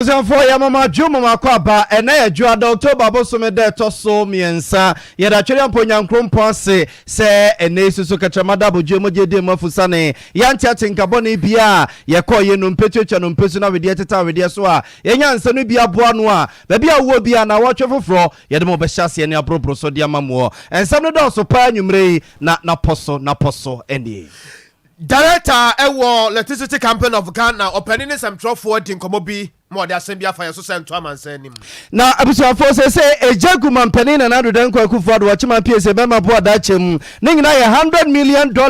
Abusuafoɔ yɛ mama dwo mama kɔ aba. Ɛnɛ yɛ dwoada, October bosome da ɛtɔ so 3. Yɛda Twereampo Nyankoropɔn ase sɛ ɛnɛ yi soso kɛtrɛma da abodwoɛ mogya di mu afusane. Yɛante atenka bɔne biara a yɛkɔɔ yɛ nnompe tuatua nnompe so na wedeɛ teta wedeɛ so a yɛnya nsa no bi aboa ano a baabi a wowɔ biara naawɔtwe foforɔ yɛde mo bɛhyɛ aseɛ ne aboroboro so de ama moɔ. Nsɛm no dɔɔso paa anwummerɛ yi na napɔ so napɔ so nie. Director wɔ Electricity Company of Ghana, ɔpanin ne nsɛmtwerɛfoɔ di nkɔmmɔ bi ma ɔde asɛm bi afa yɛn so sɛ nto amansan anim. Na abusuafoɔ, seesei egya gu mampanin Nana Addo Dankwa Akufo-Addo Ɔkyeman PSA bɛma bo adakyɛ mu. Ne nyinaa yɛ $100 million bi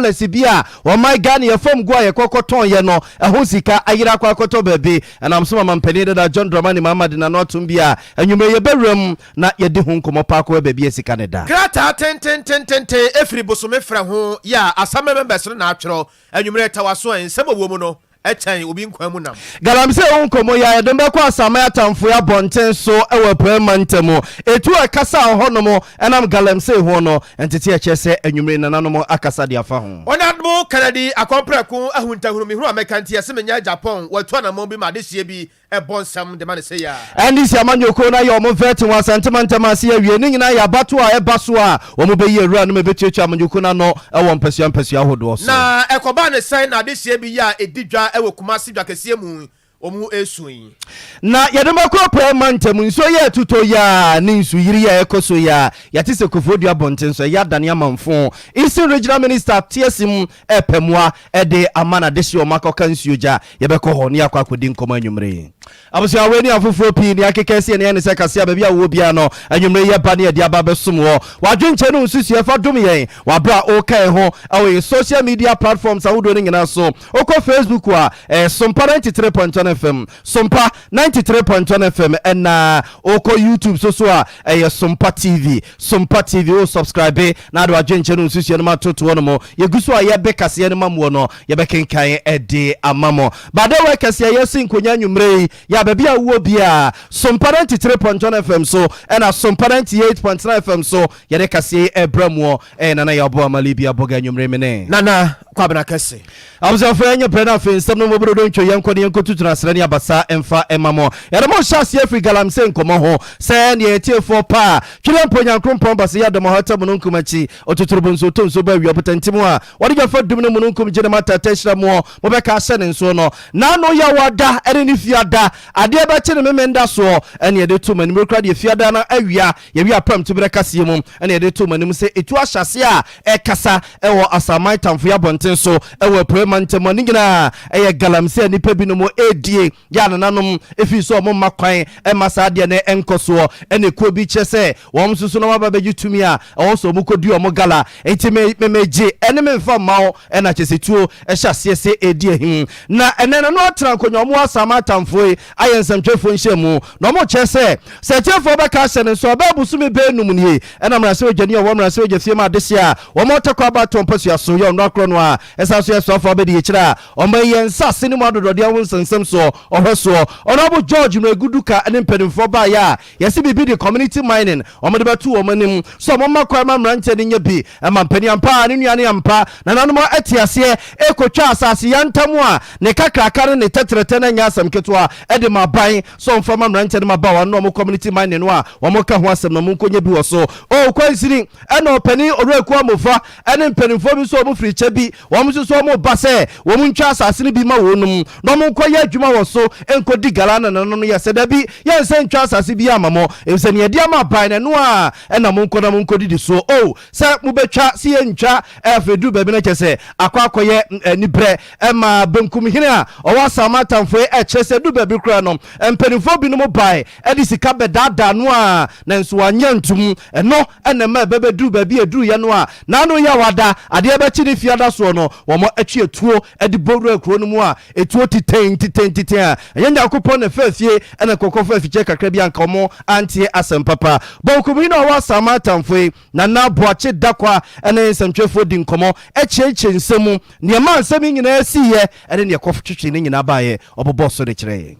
a ɔman Ghana yɛ fam gu a yɛkɔ kɔtɔn yɛ no ɛho sika ayera akɔ akɔtɔ baabi. Ɛnam so ma mampanin dada John Dramani Mahama de n'ano atom bi a anwummerɛ yɛbɛwura mu na yɛadi ho nkɔmmɔ paa akɔhwɛ baabi a sika no da. Krataa tententententen firi bosome frɛ ho yɛ a Assembly members no na atwerɛ. Anwummerɛ tawaso a nsɛm a ɛwɔ mu no kyɛn obi nkwa mu nam. Galamsey ho nkɔmmɔ yi a yɛde bɛkɔ Asaman Atamfoe abɔnten so wɔ Apuei Mantam. Etu a ɛkasa wɔ hɔnom nam galamsey ho no, ntetee a ɛkyerɛ sɛ anwummere yi nananom akasa de afa ho. Onadmo Kennedy Akɔmprɛko ahuntahunu mehunu a mɛka nti yɛse menyɛ Japan watu anamɔn bi ma adehyeɛ bi Ɛbɔ nsɛm de ma no sei a. NDC amanyɔkuo no ayɛ wɔn vetting wɔ Asante mantam ase awie. Ne nyinaa yɛ abatoɔ a ɛba so a wɔbɛyi awuranom a ɛbɛtuatua amanyɔkuo no ano wɔ mpasua mpasua ahodoɔ so. Na ɛkɔbaa no sɛn na adehyeɛ bi yɛ a ɛdi dwa wɔ Kumasi dwa kɛseɛ mu wɔn resu yi? Na yɛde mo akɔ Apueɛ mantam, nsuo yi a ɛtotɔ yi a ne nsuyiri yi a ɛrekɔ so yi a yɛate sɛ Koforidua abɔnten so ɛyɛ adane amanfo. Eastern Regional Minister te ase mu repɛ mmoa de ama n'adehyeɛ wɔn akɔka nsuo gya. Yɛbɛkɔ hɔ na yɛakɔ akɔdi nkɔmmɔ anwummere yi. Abusua, wei ne afoforɔ pii nea akeka asi ɛne ɛne sɛ kaseɛ a baabi a wowɔ biara no, anwummere yi yɛba ne yɛde aba abɛsom wɔ. W'adwenkyerɛ ne wo nsusuiɛ fa dom yɛn wɔ aberɛ a woka yɛn ho wɔ yɛn social media platforms ahodoɔ no nyinaa so. Wokɔ Facebook a, ɛyɛ Sompa 93.1 FM, Sompa 93.1 FM, ɛna wokɔ YouTube so so a, ɛyɛ Sompa TV, Sompa TV. Wo subscribe na ade w'adwenkyerɛ ne wo nsusuiɛ no ma atoto hɔ nom. Yɛgu so a yɛbe kaseɛ no ma muo no, yɛbɛkenkan de ama mo. Badawa kɛseɛ yɛsi nkonya anwummerɛ yi, yɛ a baabi a wowɔ biara, Sompa 93.1 FM so ɛna Sompa 98.9 FM so, yɛde kaseɛ yi ɛbrɛ moɔ. Ɛyɛ Nana Yaw Boama Libya Boga anwummerɛ me ne. Nana Kwabena Kɛse. Abusuafo, yɛnyɛ brɛ na afei nsɛm no mmɔborodo ntwo yɛnkɔ ne yɛnkɔtutu no asrɛ ne abasa mfa mma mo. Yɛde mo hyɛ aseɛ firi galamsey nkɔmmɔ ho sɛ neɛ yɛtiefoɔ pa a Twedeɛ mpo Nyankoropɔn base yɛ adɔmɔhata mununkum akyi ɔtotorobo nsuo tɔ nsuo ba awia ɔbotantim a wɔde dwa fa dum ne mununkum gye ne ma tata hyira moɔ mobɛka ahyɛ ne nsoɔ no n'ano yawada ne ne fiada adeɛ bɛkye ne memenda soɔ ɛne yɛde to mo anim rekora deɛ fiada no awia Yɛwie apam tuberɛ kaseɛ mu na yɛde too m'anim sɛ ɛtu ahyɛaseɛ a ɛrekasa wɔ Asaman Tamfoyɛ abɔnten so wɔ Apueɛ Mantam a ne nyinaa yɛ galamsey a nnipa binom redie yɛ a nananom fii sɛ wɔn mma kwan mma saa adeɛ no nkɔ soɔ ɛna ekuo bi kyerɛ sɛ wɔn nso so na wɔaba bɛgye tumi a ɛwɔ sɛ wɔn kɔdi wɔn gala nti me me megye ɛne me mfa mma wo ɛna kyɛ sɛ tuo ɛhyɛ aseɛ sɛ ɛredi ahim na ɛnɛ nano atena nkonnwa wɔn Asaman Tamfoe ayɛ nsɛmtwerɛfoɔ nhyiamu na wɔkyerɛ sɛ sɛ atiefoɔ bɛka ahyɛ no nso a ɛbɛyɛ bosome bɛyɛ num nie ɛna mmarahyɛbadwani a ɔwɔ mmarahyɛbadwa fie ma adehyeɛ a wɔn ɔtɛkɔ abatoɔ mpasua so yɛ ɔno akorɔ no a ɛsan so yɛ soafoɔ abadiakyire a ɔman yi nsase ne mu adodɔdeɛ ho nsɛnsɛm soɔ ɔhwɛ soɔ Honourable George Nuagu Duka ne mpanimfoɔ baeɛ a yɛse biribi de community mining wɔn de bɛto wɔn anim sɛ wɔn mma kwan ma mmeranteɛ no nyɛ bi ma mpanin ampa a ne nua ne ampa nananom ate aseɛ rekɔtwa asase yantam a ne kakraka ne ne tɛtrɛtɛ no nyɛ asɛm ketewa de ma aban sɛ ɔmfa ma mmeranteɛ no mmabaawa no na wɔn community mining no a wɔka ho asɛm no wɔnkɔnya bi wɔ so. O kwansini ɛna ɔpanin Owuraku Amofa ne mpanimfoɔ bi nso wɔn firi kyɛ bi wɔn nso so wɔn ba sɛ wɔn ntwa asase no bi ma wɔn na wɔn nkɔyɛ adwuma wɔ so nkɔdi gala na nananom yɛ sɛ dabi yɛnsɛ ntwa asase bi ama mo efisɛ nea yɛde ama aban no ɛno a ɛna monkɔ na monkɔdidi soɔ o sɛ mobɛtwa sɛ yɛntwa afei duru baabi no kyɛ sɛ akɔ akɔyɛ anibrɛ ɛma benkum hene a ɔwɔ asama atamfoe ɛkyerɛ sɛ duru baabi koraa no mpanimfoɔ binom bae ɛde sika bɛdaadaa no a nanso wanyɛ ntom ɛno ɛna ɛma ɛbɛbɛduru baabi a ɛduruyɛ no a n'ano yɛ wada adeɛ bɛkye ne fiada soɔ no wɔn atwi atuo de bɔ wura kuro no mu a etuo titɛn titɛn titɛn a ɛnyɛ Nyankopɔn na ɛfaa fie ɛna nkɔkɔ faa fikyɛ kakra bi anka wɔn antie asɛm papa. Bonkumhene a ɔwɔ Asaman Atamfoe, Nana Boakye Dakwa ne nsɛmtwerɛfoɔ di nkɔmmɔ kyerɛkyerɛ nsɛm mu, nea ɛmaa nsɛm yi nyinaa siiɛ ne nea ɛkɔtwetwee ne nyinaa baeɛ, ɔbobɔɔ so de kyerɛɛ yɛn.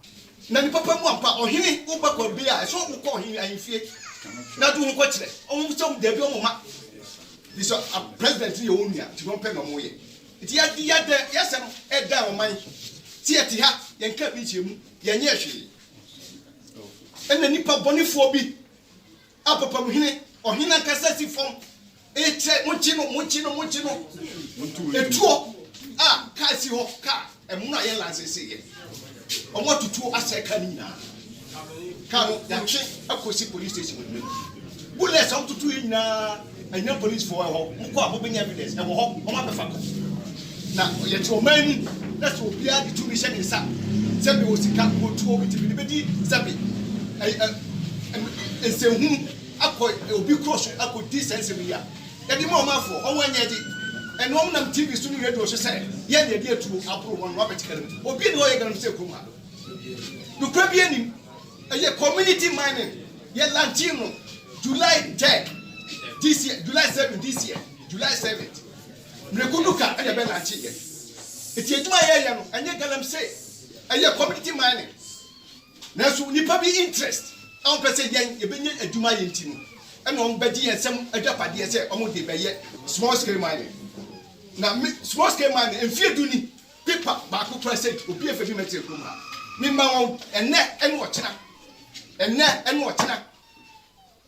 Na ne papa mu ampa, ɔhene, woba kwa bi a, ɛsɛ wokɔ ɔhene ahemfie na de wo ho kɔkyerɛ wɔn sɛ dabi wɔn mma. Fi sɛ president no yɛ wɔn nua, nti wɔn pɛ na wɔyɛ. Nti yɛde yɛdɛ yɛsɛ no ɛdan ɔman. Ti yɛte ha, yɛnka bi nkyerɛ mu, yɛnyɛ hwee. Ɛna nnipa bɔnefoɔ bi a papamuhene, ɔhene ankasa si fam rekyerɛ, monkye no, monkye no, monkye no. Etuo a kaa si hɔ, kaa ɛmono a yɛn lansese yɛ. Wɔn atutuo asɛe kaa no nyinaa. Kaa no yɛatwe akɔsi police station wɔ nnwuma mu. Bullets a wɔtutu yɛ nyinaa ɛnyɛ policefoɔ ɛhɔ. Mokɔ a mobɛnya evidence ɛwɔ hɔ, wɔn abɛfa kɔ. Na yɛte ɔman mu na sɛ obiara de tumi hyɛ ne nsa sɛ mewɔ sika, mewɔ tuo nti mede bɛdi sɛbe nsɛnhunu akɔ obi kuro so akɔdi saa nsɛm yi a, yɛde ma ɔmanfoɔ, wɔn anyɛ de. Ɛno wɔn nam TV so ne radio so sɛ yɛn na yɛde atuo aboro wɔn na wɔabɛte galamsey. Obi nni hɔ a ɔyɛ galamsey kurom ha. Nokorɛ biara nnim. Ɛyɛ community mining. Yɛ launching no July 3rd this year, July 7 this year, July 7th. Miracle Duka ɛna ɛbɛ launch yɛ. Eti adwuma a yɛyɛ no ɛnyɛ galamsey, ɛyɛ community mining. Nanso nipa bi interest a wɔn pɛ sɛ yɛn yɛbɛnya adwuma yɛ nti no ɛna wɔn bɛgye yɛn nsam agyapadeɛ sɛ wɔn de bɛyɛ small scale mining. Na me small scale mining mfie du ni paper baako kora sɛ obi efa bi mɛtena kurom ha. Mema wɔn ɛnɛ ɛne ɔkyena, ɛnɛ ɛne ɔkyena.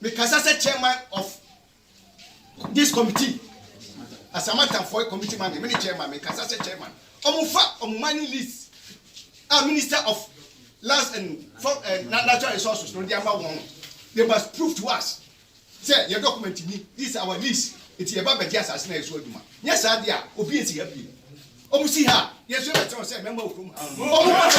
Mekasa sɛ chairman of this committee, Asamantamfoɔ committee man, me ne chairman, mekasa sɛ chairman. Ɔmo fa ɔmo mining lease a Minister of Lands and for Natural Resources no de ama wɔn. They must prove to us sɛ yɛ document ni, this is our lease, eti yɛ ba bɛgye asase na yɛ so adwuma. Nyɛ saa deɛ a, obi esi ha bie. Ɔmo si ha, yɛ so yɛ bɛtɛn sɛ mɛma okurom ha ɔmo ba.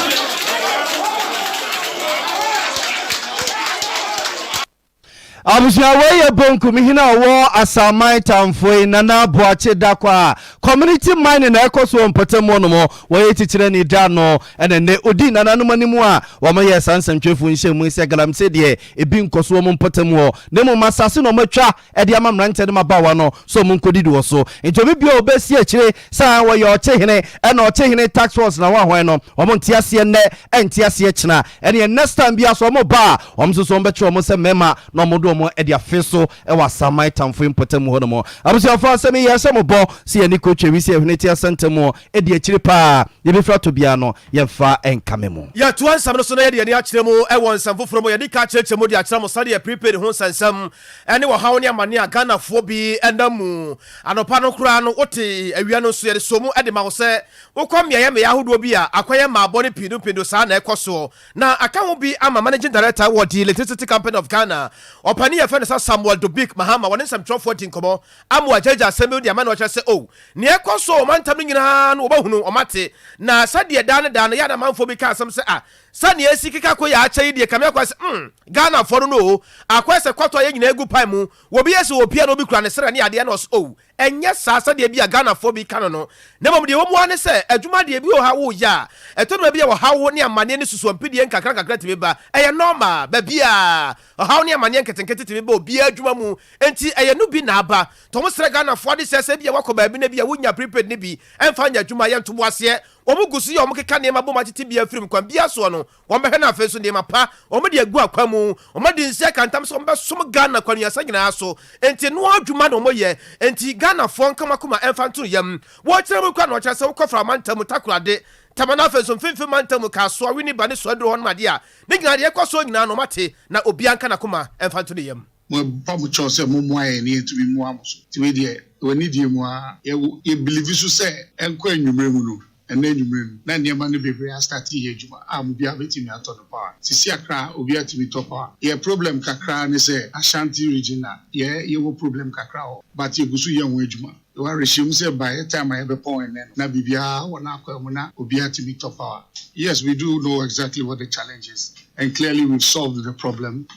Abusua, wei yɛ Bonkum hene a ɔwɔ Asaman Tamfoe, Nana Boakye Dakɔ a community mining na ɛkɔ so wɔ mpɔtam hɔ nom. Wɔyɛ tikyerɛ ne da no ɛna nnɛ ɔdi nananom anim a wɔyɛ saa nsɛmtwerɛfoɔ nhyɛ mu sɛ galamsey deɛ, ebi nkɔ so wɔ mo mpɔtam hɔ, na mmom asase na ɔmatwa ɛde ama mmeranteɛ no mabaawa no so ɔmo nkɔdidi wɔ so. Nti obi bia ɔbɛsi akyire sɛ wɔyɛ ɔkye hene ɛna ɔkye hene task force na wɔahwan no, ɔmo nte aseɛ nnɛ, ɛnte aseɛ kyena. Ɛneɛ next time bia so ɔmo ba a, ɔmo nso so ɔmo bɛkyerɛ ɔmo sɛ mmarima na ɔmo de ɔmo ɛde afe so ɛwɔ Asaman Tamfo mpɔtam hɔ nom. Abusuafo, asɛm yi yɛhyɛ mo bɔ sɛ yɛne kotwa wi sɛ ɛhwene te asɛntɛm hɔ ɛdi akyire paa. Yɛbɛfiri ato biara no, yɛmfa ɛnkame mu. Yɛtoa nsɛm no so na yɛde yɛni akyerɛ mu ɛwɔ nsɛm foforɔ mu. Yɛde ka kyerɛkyerɛ mu de akyerɛ mo sɛdeɛ prepaid ho nsɛnsɛm ɛne wɔhaw ne amane a Ghanafoɔ bi ɛnam mu. Anɔpa no koraa no, wote awia no nso yɛde so mu ɛde ma wo sɛ wokɔ mmeaeɛ mmeaeɛ ahodoɔ bi a akɔyɛ mmaabɔ ne pindu saa na ɛkɔ soɔ na aka ho bi ama managing director wɔ the Electricity Company of Ghana, ɔpani yɛfɛ no sɛ Samuel Dobik Mahama, wɔne nsɛmtwerɛfoɔ di nkɔmmɔ ama wagyagya asɛm bi de ama no. Ɔkyerɛ sɛ o nea ɛkɔ so ɔmantam no nyinaa no, wɔbɛhunu ɔmate na sɛdeɛ daa ne daa no yɛ anamanfoɔ bi ka asɛm sɛ a sɛnea esi keka kɔ yɛ akyɛ yi deɛ, kame akɔ sɛ Ghanafoɔ no o akɔ sɛ kɔtɔ yɛ nyinaa egu pan mu, wɔbi yɛ sɛ wɔpia na obi kura ne serɛ ne adeɛ na ɔsɛ o ɛnyɛ saa sɛdeɛ bi a Ghanafoɔ bi ka no. Na mmom deɛ wɔ mu ara ne sɛ adwuma deɛ bi wɔ ha woyɛ a, ɛtɔ no bi a wɔhaw ne amanneɛ ne susuampidie nkakra nkakra tumi ba. Ɛyɛ normal, baabi a ɔhaw ne amanneɛ nketenkete tumi ba obiara adwuma mu, enti ɛyɛ no bi na aba tɔn. Srɛ Ghanafoɔ ade sɛ bi a wakɔ baabi na bi a wonya prepaid ne bi ɛmfa nyɛ adwuma, yɛ ntobo aseɛ. Wɔn gu so yɛ wɔn keka nneɛma bom atete bi afirim kwan bia soɔ no, wɔn bɛhwɛ no. Afei so nneɛma pa wɔn de agu akwan mu, wɔn de nsi akantam sɛ wɔn bɛsom Ghana kwanuasa nyinaa so, nti noa adwuma na wɔn yɛ. Nti Ghanafoɔ nkama koma ɛmfa nto yam. Wɔkyerɛ mu kora na ɔkyerɛ sɛ wokɔ fra mantam Takorade, Tama no, afei nso Mfimfini mantam Kasoa, Wini ba ne Soaduro hɔ nom adeɛ a ne nyinaa deɛ ɛkɔ soɔ nyinaa no, wɔn ate na obiara nka n'akoma ɛmfa nto ne yam. Mo ba mo kyɛw sɛ mommoa yɛn ne yɛntumi mmoa mo so. Nti wei deɛ, w'ani die mu a yɛ believe so sɛ ɛnkɔ anwummerɛ mu no, ɛnɛ anwummerɛ no na nneɛma no bebree astart yɛ adwuma a mo biara bɛtumi atɔ no power. Sisi akra obi atumi tɔ power. Yɛ problem kakra ne sɛ Ashanti Region na yɛ yɛwɔ problem kakra hɔ, but yɛgu so yɛ ho adwuma. Yɛwɔ awerɛhyɛmu sɛ by time a yɛbɛpɔn ɛnɛ no na biribiara wɔ n'akwan mu na obiara tumi tɔ power. Yes, we do know exactly what the challenge is, and clearly we've solved the problem.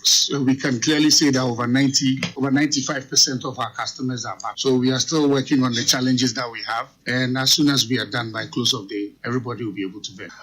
So we can clearly say that over 90, over 95% of our customers are back. So we are still working on the challenges that we have. And as soon as we are done by close of day, everybody will be able to benefit.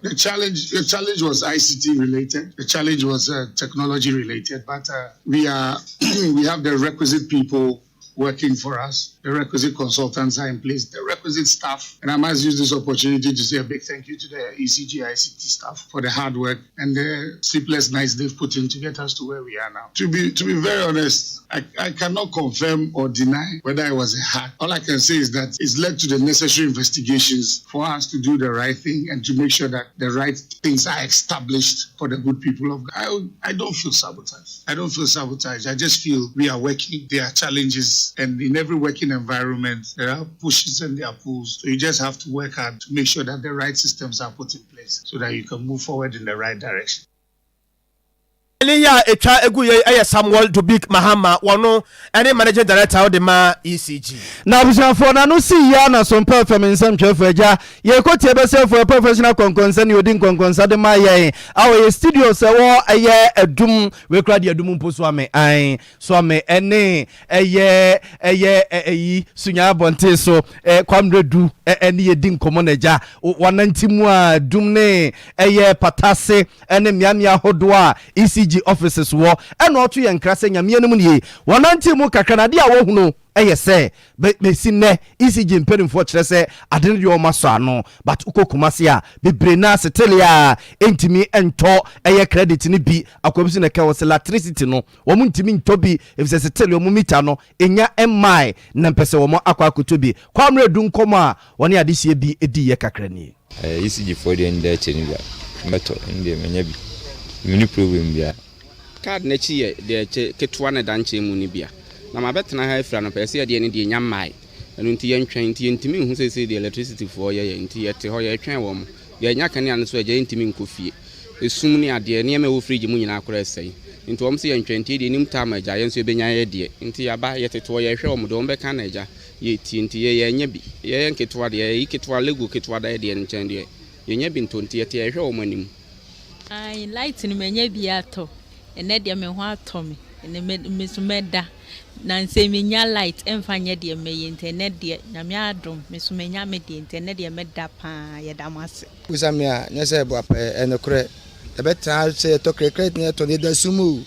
The challenge was ICT related. The challenge was technology related, but we have the requisite people. working for us. The requisite consultants are in place, the requisite staff. And I must use this opportunity to say a big thank you to the ECG ICT staff for the hard work and the sleepless nights they've put in to get us to where we are now. To be to be very honest, I, I cannot confirm or deny whether it was a hack. All I can say is that it's led to the necessary investigations for us to do the right thing and to make sure that the right things are established for the good people of I, I don't feel sabotaged. I don't feel sabotaged. I just feel we are working. There are challenges, and in every working environment, there are pushes and there are pulls. So you just have to work hard to make sure that the right systems are put in place so that you can move forward in the right direction. Ne yɛ a ɛtwa egu yɛ ɛyɛ Samuel Dubik Mahama, wɔno ɛne managing director wode ma ECG. Na abusuafoɔ na si yia na Sompa FM nsɛmtwerɛfoɔ agya yɛkɔtie bɛsɛfoɔ professional kɔnkɔnsa ne ɔdi nkɔnkɔnsa de ma yɛn a wɔyɛ studio sɛ wɔ ɛyɛ Adum wekura deɛ Adum mpo so ame an so ame ɛne ɛyɛ ɛyi Sunya abɔnten so Kwamre Du ɛne yɛdi nkɔmmɔ. No agya wanante mu a Dum ne ɛyɛ Patase ɛne mmeammea ahodoɔ a ECG offices wɔ, ɛna ɔto yɛn nkra sɛ Nyameɛ no mu nie, wɔnante mu kakra na adeɛ a wɔhunu ɛyɛ sɛ bɛsi nnɛ ECG mpanimfoɔ kyerɛ sɛ ade no deɛ ɔma sɔ ano, but wokɔ Kumase a bebree na setele a ɛntumi ntɔ ɛyɛ credit no bi akɔbi so na ɛka wɔ sɛ electricity no wɔn ntumi ntɔ bi efisɛ setele wɔn meter no ɛnya mmae na mpɛ sɛ wɔn akɔ akɔtɔ bi. Kwamre Du nkɔmɔ a wɔne adehyɛ bi edi yɛ kakra nie. ECG foɔ deɛ, ndɛ akyɛ no bi a mɛtɔ ndeɛ manya bi, menni problem biara. Card n'akyi yɛ deɛ kyɛ ketewa ne da nkyɛn mu no bia na mabɛtena ha afiri anɔpɛ sɛ yɛdeɛ no deɛ nya mmae. Ɛno nti yɛntwɛn, nti yɛntumi nhu sɛ deɛ electricity foɔ yɛyɛ, nti yɛte hɔ yɛtwɛn wɔ mo. Yɛnya kanea no so agya, yɛntumi nkɔ fie, esum ne adeɛ, nneɛma ɛwɔ fridge mu nyinaa koraa ɛsɛe, nti wɔn sɛ yɛntwɛn. Nti deɛ nim time agya yɛn nso yɛbɛnya yɛ deɛ, nti yɛaba yɛtete hɔ yɛhwɛ wɔn deɛ wɔn bɛka na agya yɛtie. Nti yɛ yɛnya bi, yɛyɛ nketewa deɛ, yɛyi ketewa lego ketewa da yɛ deɛ nkyɛn deɛ yɛnya bi nto, nti yɛte yɛhwɛ wɔn anim. Ayi light no manya bi atɔ. Ɛnɛ deɛ me ho atɔ me. Ɛnɛ me me so mɛda na nsɛ menya light ɛmfa nyɛ deɛ mɛyɛ, nti ɛnɛ deɛ Nyame adom me so menya me deɛ, nti ɛnɛ deɛ mɛda paa. Yɛda mo ase. Busa me a nyɛ sɛ boapɛ. Ɛnokorɛ ɛbɛtena sɛ yɛtɔ credit na yɛtɔ no yɛda sum o.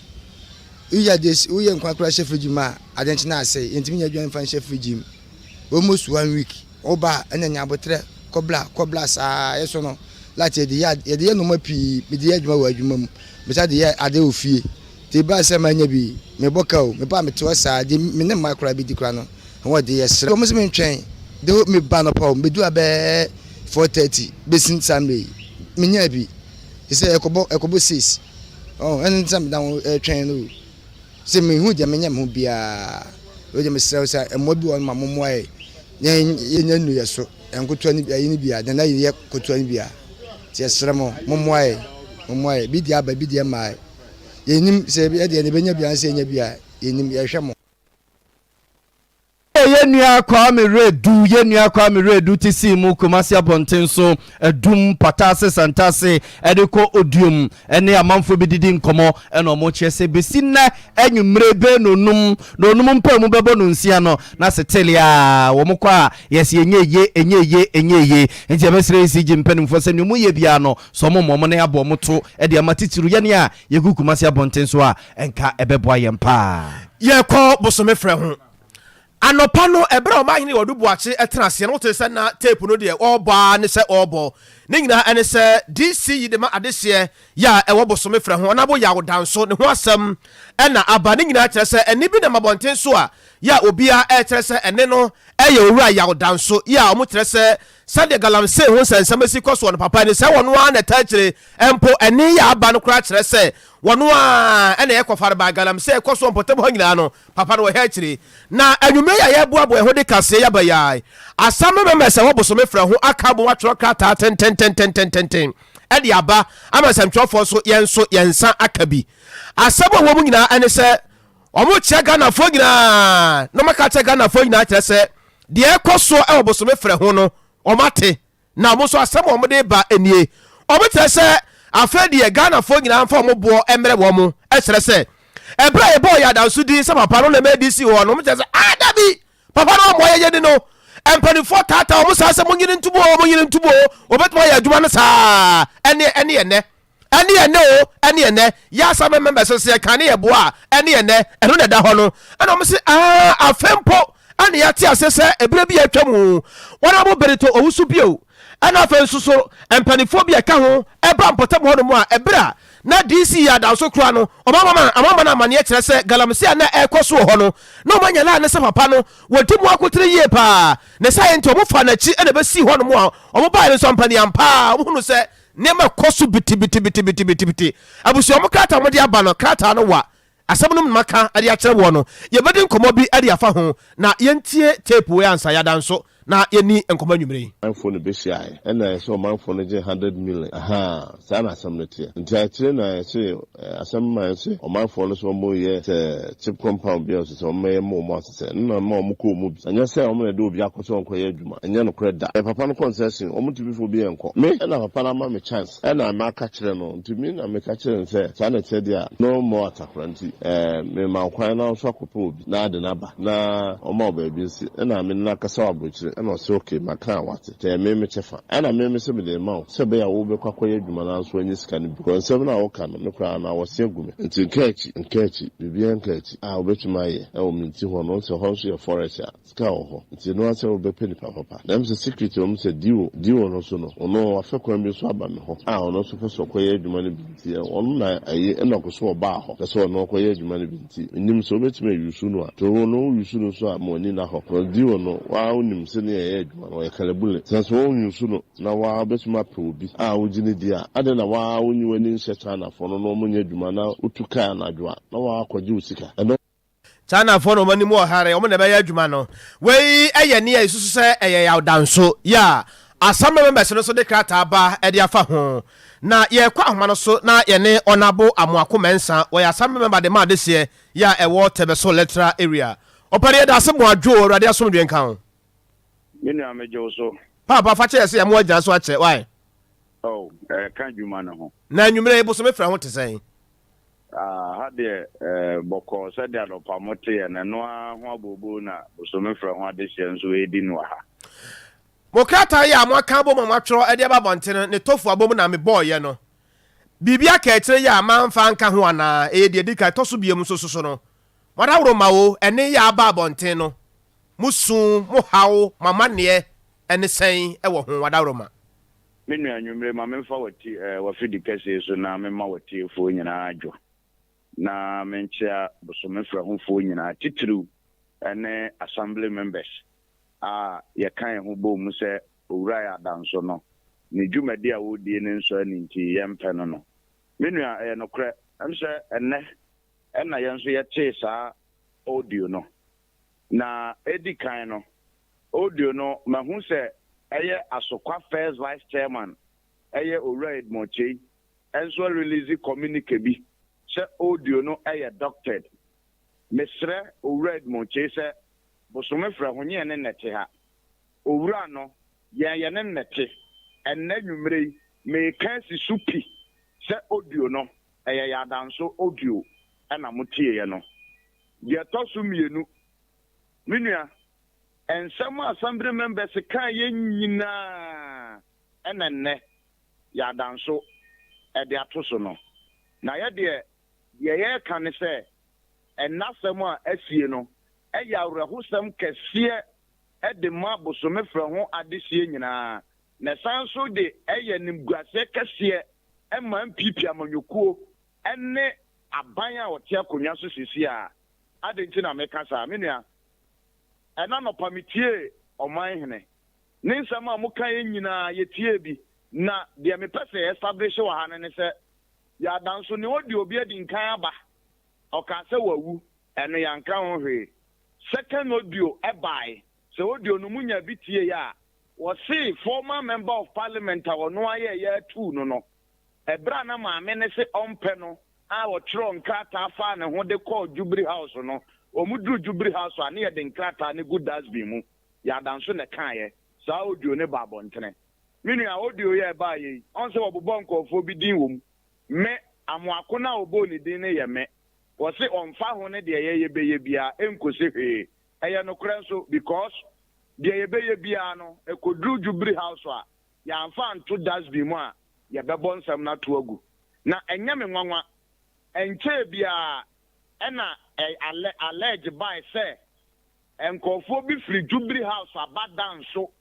Woyɛ adeɛ, woyɛ nkwan koraa hyɛ fridge mu a, ade nkyene asɛe. Yɛntumi nyɛ aduane mfa nhyɛ fridge mu almost one week. Woba a ɛna nya abotrɛ kɔbla kɔbla saa. Yɛso no light yɛde yɛ nneɛma pii. Mede yɛ adwuma wɔ adwuma mu, mesa de yɛ ade wɔ fie, nti ba sɛ manya bi mebɔ ka o. Meba mete hɔ saa de me ne mma koraa bi di koraa no ɛwɔ de yɛsrɛ wɔn sɛ mentwɛn de meba nɔpa o. Medu abɛɛ 4:30 bɛsi saa mmerɛ yi menya bi te sɛ ɛkɔbɔ 6 ɔ ɛno nti sɛ meda ho ɛtwɛn no o sɛ mehu deɛ menyɛ me ho biara. O deɛ mesrɛ wo sɛ mmoa bi wɔ no ma mommoa yɛ yɛnya nnu yɛ so nkotoa no ayi no bia deɛ na yɛ kotoa no bia, nti yɛsrɛ mo mommoa yɛ, mommoa yɛ. Bi deɛ aba, bi deɛ mmaa, yɛnim sɛ ɛdeɛ ne bɛnya bia sɛ yɛnya bia, yɛnim yɛhwɛ mo. Yɛn nua Kwame Redu, yɛn nua Kwame Redu te sii mu Kumasi abɔnten so, Adum, Patase, Santase ɛde kɔ Odiom, ɛne amanfoɔ bi didi nkɔmɔ, ɛna ɔmo kyerɛ sɛ besi nnɛ anwummere bɛɛ nonum na onum mpa mu bɛbɔ no nsia no na setele a wɔn kɔ a yɛsɛ ɛnyɛ yie, ɛnyɛ yie, ɛnyɛ yie. Nti yɛbɛsrɛ ECG mpanimfoɔ sɛ nea ɔmo yɛ biara no sɛ ɔmo mmɔ ɔmo ne abɔ ɔmo to ɛde ama titiri yɛne a yɛgu Kumasi abɔnten so a ɛnka ɛbɛboa yɛn paa. Yɛkɔ Bosome Frɛ ho. Anɔpa no ɛberɛ a ɔmahene wɔde Buakye ɛtena aseɛ no, wote sɛ na tape no deɛ ɔrebɔ a ne sɛ ɔrebɔ ne nyinaa ɛne sɛ DC yi de ma adehyeɛ yɛ a ɛwɔ Bosome Frɛ ho ɔnabo Yaw Danso ne ho asɛm ɛna aba. Ne nyinaa kyerɛ sɛ ɛne bi nam abɔnten so a yɛ a obiara ɛkyerɛ sɛ ɛne no ɛyɛ owura Yaw Danso yɛ a ɔmo kyerɛ sɛ sɛdeɛ galamsey ho nsɛnsɛm asi kɔ soɔ no papa ne sɛ wɔno ara na ɛta akyire mpo. Ɛne yɛ aba no koraa kyerɛ sɛ wɔno a ɛna ɛkɔ fareba galamsey ɛkɔ soɔ mpɔtam hɔ nyinaa no papa no wɔhɛ akyire. Na anwummerɛ yɛ a yɛboaboa ɛho de kaseɛ yɛaba yɛa asɛm mɛmɛ sɛ wɔ Bosome Frɛ ho aka bo atwerɛ krataa tentententententen ɛde aba ama nsɛmtwerɛfoɔ nso yɛn nso yɛn nsa aka bi. Asɛm a wɔ mu nyinaa ɛne sɛ ɔmo kyerɛ Ghanafoɔ nyinaa na ɔmaka kyerɛ Ghanafoɔ nyinaa kyerɛ sɛ deɛ ɛkɔ soɔ ɛwɔ Bosome Frɛ ho no ɔmo ate, na ɔmo nso asɛm a ɔmo de ba nie. Ɔmo kyerɛ sɛ afei deɛ Ghanafoɔ nyinaa mfa ɔmo boɔ mmerɛ wɔn mo. Ɛkyerɛ sɛ ɛberɛ a yɛbɔɔ yɛ adanso din sɛ papa no na ɛmɛ DC hɔ no, ɔmo kyerɛ sɛ ah dabi, papa no ɔmo ayɛyɛ ni no mpanimfoɔ taataa ɔmo saa sɛ mo nyini ntobo o, mo nyini ntobo o, wɔbɛtumi ayɛ adwuma no saa. Ɛne ɛnɛ Ɛne ɛnnɛ o, ɛne ɛnnɛ. Yɛ assembly members nso yɛka ne yɛboa a, ɛne ɛnnɛ. Ɛno na ɛda hɔ no. Ɛna wɔn se, aa, afe mpo ɛna yɛate aseɛ sɛ ɛberɛ bi a atwa mu, wɔn a wɔbɛrito owusu bio. Ɛna afei nso so, mpanimfoɔ bi a ɛka ho ɛba mpɔtam hɔnom a, ɛberɛ a na DC yɛ adanso koraa no, wɔn ama wɔn ama no amaneɛ kyerɛ sɛ galamsey a na ɛrekɔ so wɔ hɔ no, na wɔn anya line no sɛ papa no, wɔdi mu akotene yie paa. Ne saa yɛ nti, wɔfaa n'akyi ɛna ɛbɛsii hɔnom a wɔbaeɛ no nso ampaniampa ara wɔhunu sɛ Nneɛma kɔ so bitibitibitibitibiti. Abusua, wɔn krataa a wɔde aba no, krataa no wa. Asɛm no mu na maka de akyerɛ woɔ no. Yɛbɛdi nkɔmmɔ bi de afa ho. Na yɛntie tape wei ansa yɛada nso na yɛnni nkɔmmɔ anwummere yi. Ɔmanfoɔ no bɛhyiaeɛ ɛna ɛsɛ ɔmanfoɔ no gye hundred million ahaa saa na asɛm no teɛ nti akyire na yɛse asɛm no ma yɛse ɔmanfoɔ no sɛ ɔmo yɛ sɛ chip compound bi a ɔsɛ sɛ ɔmo yɛ ma ɔmo asesɛ ɛno na ɛma ɔmo kɔɔ mu bi ɛnyɛ sɛ ɔmo na ɛde obi akɔ sɛ ɔnkɔ yɛ adwuma. Ɛnyɛ nokorɛ da. Papa no concession wɔn tumi fo bi nkɔ. Me na papa no ama me chance ɛna maka kyerɛ no nti me na meka kyerɛ no sɛ saa na ɛteɛ deɛ a no more atakora nti ɛɛ me ma wo kwan na wo nso akɔpɛ obi na ade no aba na ɔma wo baabi nsi ɛna me ne no akasa wɔ abrokyire ɛna ɔse okay maka a wate nti ɛyɛ me me kyɛfa ɛna me me se mede rema wo sɛ ɛbɛyɛ a wo bɛkɔ akɔyɛ adwuma na nso wanya sika no bi because nsɛm no a woka no me koraa no awɔse agu me nti nka akyi nka akyi biribiara nka akyi a wobɛtumi ayɛ ɛwɔ me nti hɔ no wohu sɛ hɔ nso yɛ forest a Sika wɔ hɔ nti ɛno ara sɛ wobɛpɛ nipa papa. Na ɛm sɛ secret wɔ mu sɛ Dio Dio no nso no ɔno wafɛ kwan bi so aba me hɔ a ɔno nso pɛ sɛ ɔkɔyɛ adwuma no bi nti ɔno na ayi Enoch so ɔbaa hɔ pɛ sɛ ɔno ɔkɔyɛ adwuma no bi nti mennim sɛ wobɛtumi a use no a nti wo no wo use no nso a ma w'ani nna hɔ because Dio no waa wonim sɛdeɛ yɛyɛ adwuma no ɔyɛ kalabule sɛ nso wo use no na waa wobɛtumi apɛ obi a wogye no di a adɛn na waa wonyi w'ani nhyɛ Chinafoɔ no na wɔn nyɛ adwuma na wotu kaa anadwo a na waa akɔgye wo sika ɛno Chinafoɔ na wɔn anim wɔ hare, wɔn na ɛbɛyɛ adwuma no. Wei yɛ nea yɛsusu sɛ ɛyɛ yawdanso yɛ a Assembly members no nso de krataa ba de afa ho. Na yɛrekɔ ahoma no so na yɛne Honourable Amoako Mensah, ɔyɛ Assembly member de ma adehyeɛ yɛ a ɛwɔ Tebeso Electoral Area. Ɔpɛni yɛda ase mo adwo o, Awurade asomdwoe nka wo. Me nua megye wo so. Paapa fa kyɛ yɛ sɛ yɛn mo agyina so akyɛ why? Oh, ɛka adwuma no ho. Na anwummerɛ yi bosome frɛ ho te sɛn? Ah, ha deɛ eh, bɔkɔɔ sɛdeɛ anɔpa moteeɛ no, ɛno ara ho abooboo na bosome-frɛ ho adehyeɛ nso redi no wɔ ha. Mo krataa yi a moaka abom a moatwerɛ de aba abɔnten no, ne tofu abom na mebɔeɛ no. Biribi aka akyire yi a mamfa anka ho anaa? Ɛyɛ deɛ ɛdi kan. Ɛtɔ so biom nso so no, mo adaworoma o, ɛnne yi a aba abɔnten no, mo su, mo haw, mo amanneɛ ne sɛn wɔ ho, adaworoma? Me nua, anwummere, ma memfa w'ati, eh, w'afidi kɛse yi so na memma w'atiefoɔ nyinaa dwo, na menkyea bosomefrɛhofoɔ nyinaa, titiriw ne Assembly members a yɛka yɛn ho bɔɔ mu sɛ Owura Adanso no, ne dwumadi a ɔredie no nsɔ ani nti yɛmpɛ no no. Me nua, ɛyɛ nokorɛ, ɛm sɛ ɛnnɛ na yɛn nso yɛtee saa audio no. Na edi kan no, audio no mahu sɛ ɛyɛ Asokwa First Vice Chairman ɛyɛ Owura Edmond Kyei nso arelease communique bi sɛ audio no yɛ doctored. Mesrɛ Owura Edmond Kyei sɛ bosome frɛ ho nyɛ yɛne no te ha. Owura no, yɛn yɛne no te. Ɛnnɛ nwumerɛ yi, meka asi so pi sɛ audio no ɛyɛ yɛn adanso audio na motieeɛ no. Deɛ ɛtɔ so mmienu, me nua, nsɛm a Assembly members kaeɛ nyinaa na nnɛ yɛada nso de ato so no. Na yɛ deɛ, deɛ yɛreka ne sɛ, ɛnnɛ asɛm a asie no yɛ awerɛhosɛm kɛseɛ de ma bosomefrɛ ho adehyeɛ nyinaa, na ɛsan nso de yɛ animguaseɛ kɛseɛ ma NPP amanyɔkuo ne aban a ɔte akonnwa so seesei a. Adɛn nti na meka saa? Me nua, ɛnnɛ anɔpa metiee Ɔmanhene. Ne nsɛm a mokaeɛ nyinaa, yɛtiee bi. Na deɛ mepɛ sɛ yɛ establish wɔ ha no ne sɛ, yɛada nso ne ɔdi obi adi nkan aba. Ɔkaa sɛ wawu, ɛno yɛanka ho hwee. Second audio baeɛ. Sɛ audio no monya bi tieeɛ a, wɔse former member of parliament a ɔno ara yɛeɛ atuu no no, Ɛberɛ a na maame no se ɔmpɛ no a ɔtwerɛɛ nkrataa faa ne ho de kɔɔ Jubiri House no, wɔduruu Jubiri House a ne yɛde nkrataa no gu dustbin mu. Yɛada nso na ɛkaeɛ. Saa audio no baa abɔntene. Me nua, audio yi a ɛbaeɛ yi, ɔn sɛ wɔbobɔɔ nkurɔfoɔ bi din wɔ mu. Me, Amoako no a wɔbɔɔ ne din no yɛ me. Wɔse ɔmfa ho ne deɛ yɛ yɛbɛyɛ biara, ɛnkɔsi hwee. Ɛyɛ nokorɛ nso because deɛ yɛbɛyɛ biara no, ɛkɔduru Jubiri House a, yɛamfa anto dustbin mu a, yɛbɛbɔ nsɛm no ato agu. Na ɛnyɛ me nwanwa, ɛnkyɛɛ biara ɛna ɛ alɛ allege bae sɛ nkurɔfoɔ bi firi Jubiri House aba dan so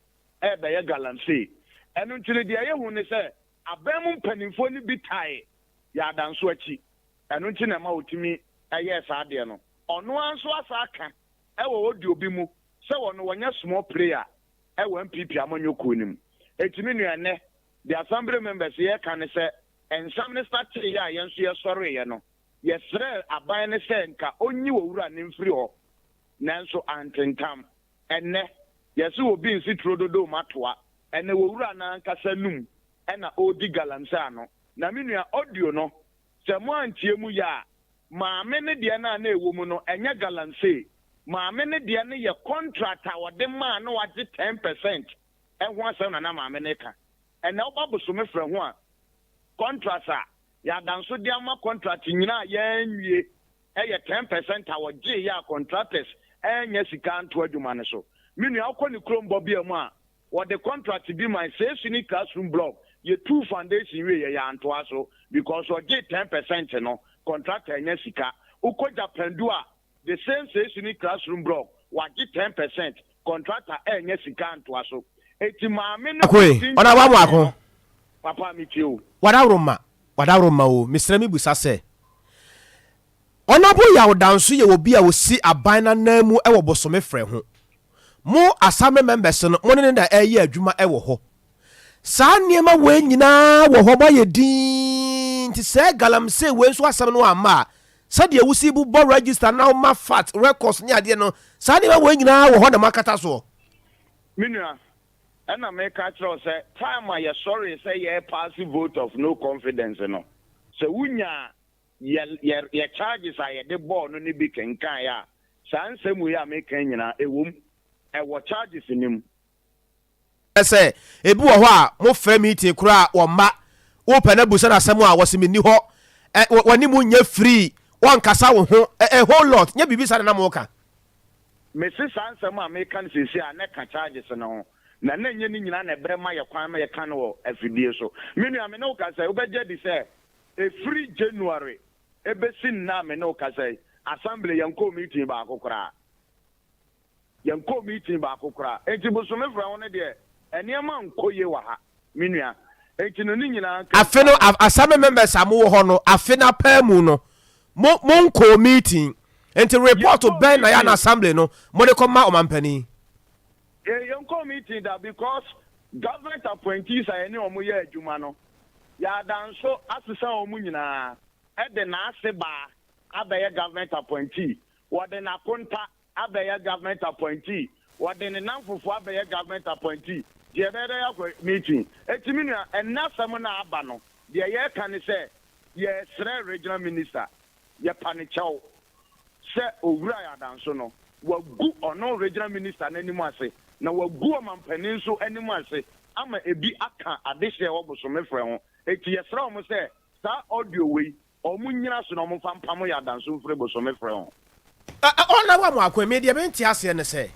rebɛyɛ galamsey. Ɛno nti no deɛ ɛyɛ hu ne sɛ aban mu mpanimfoɔ no bi tae Yɛadanso akyi. Ɛno nti na ɛma ɔtumi yɛɛ saa adeɛ no. Ɔno ara nso asan aka wɔ audio bi mu sɛ ɔno ɔnyɛ small player wɔ NPP amanyɔ kuo no mu. Enti me nua ɛnnɛ deɛ Assembly members yɛreka ne sɛ nsɛm no starteeɛ a yɛn nso yɛsɔreeɛ no, yɛsrɛɛ aban no sɛ nka ɔnyi owura no mfiri hɔ nanso antentam. Ɛnnɛ yɛse obi nsi turo dodow ma toa. Ɛnnɛ owura no ankasa num na ɔredi galamsey ano. Na me nua audio no sɛ mo antie mu yɛ a, maame no deɛ no a na ɛwɔ mu no ɛnyɛ galamsey. Maame no deɛ no yɛ contract a ɔde maa na wagye 10% ho asɛm na na maame no reka. Ɛnnɛ woba bosome frɛ ho a, contracts a yɛadanso de ama contract nyinaa a yɛanwie yɛ 10% a wɔgyeeɛ a contractors annya sika anto adwuma no so. Me nua wokɔ ne kurom bɔbea mu a, Wɔde contract bi mae sɛ ne classroom block yɛtuu foundation wieɛ yɛantoa so because ɔgyee 10% no contractor annya sika. Wokɔ Japandu a the same Seesuni classroom block wagye 10% contractor annya sika antoa so. Enti maame no Akoe, 15 ɔna percent wamoako. no papa metie wo. Wadaworoma, wadaworoma o, mesrɛ me busa sɛ, Honourable Yaw Danso yɛ obi a osi aban no ananmu wɔ bosome frɛ ho. Mo Assembly members no, mo ne no na ɛreyɛ adwuma wɔ hɔ. Saa nneɛma wei nyinaa wɔ hɔ, moayɛ dinn, nti sɛɛ galamsey wei nso asɛm no amma a, sɛdeɛ wosi bobɔ register na woma facts, records ne adeɛ no, saa nneɛma wei nyinaa wɔ hɔ na moakata soɔ. Me nua, ɛna meka akyerɛ wo sɛ time a yɛsɔree sɛ yɛrepaase vote of no confidence no, sɛ wonyaa Yɛ yɛ yɛ charges a yɛde bɔɔ no no bi kenkaeɛ a, saa nsɛm wei a meka yi nyinaa, ɛwɔ mu. Ɛwɔ charges no mu. Sɛ ebi wɔ hɔ a mofrɛ meeting koraa a wɔmma, wopɛ no abusa no asɛm a wɔse menni hɔ, ɛ wɔne mo nyɛ free, wɔnkasa wo ho, a whole lot, nyɛ biribi saa na na moka. Mese saa nsɛm a meka no seesei a na ɛka charges no ho, na na ɛnyɛ ne nyinaa na ɛbɛma yɛ kwan ma yɛka no wɔ afidie so. Me nua, me ne wo kasa yi, wobɛgye adi sɛ Ɛfiri January bɛsi nnɛ a me ne wo kasa yi, Assembly yɛnkɔɔ meeting baako koraa. Yɛnkɔɔ meeting baako koraa. Enti bosome frɛ ho no deɛ, nneɛma nkɔ yie wɔ ha, me nua. Enti no ne nyinaa nka Afe no, ntia no. Assembly members a mowɔ hɔ no, afe no apaamu no, mo, monkɔɔ meeting. Enti report Yɛnkɔɔ bɛn na yɛ a na meeting. Assembly no, mode kɔma ɔmampanin? Yɛnkɔɔ meeting da because government appointees a yɛne wɔn yɛ adwuma no, Yɛadanso asesa wɔn nyinaa de n'ase baa abɛyɛ government appointee, wɔde n'akonta abɛyɛ government appointee, wɔde ne namfofoɔ abɛyɛ government appointee, deɛ ɛbɛyɛ dɛ yɛakɔ meeting. Enti me nua, ɛnnɛ asɛm no a aba no, deɛ yɛreka ne sɛ, yɛresrɛ regional minister, yɛpa no kyɛw sɛ Owura Adanso no, wagu ɔno Regional Minister no anim ase, na wagu Ɔmampanin nso anim ase ama ebi aka adehyeɛ wɔ Bosomefrɛ ho. Enti yɛsrɛ wɔn sɛ saa audio wei, wɔn nnyina so na wɔn mfa mpamo yɛn Adanso mfiri Bosomefrɛ ho. Ɔna wa mo akoe me deɛ mente aseɛ ne sɛ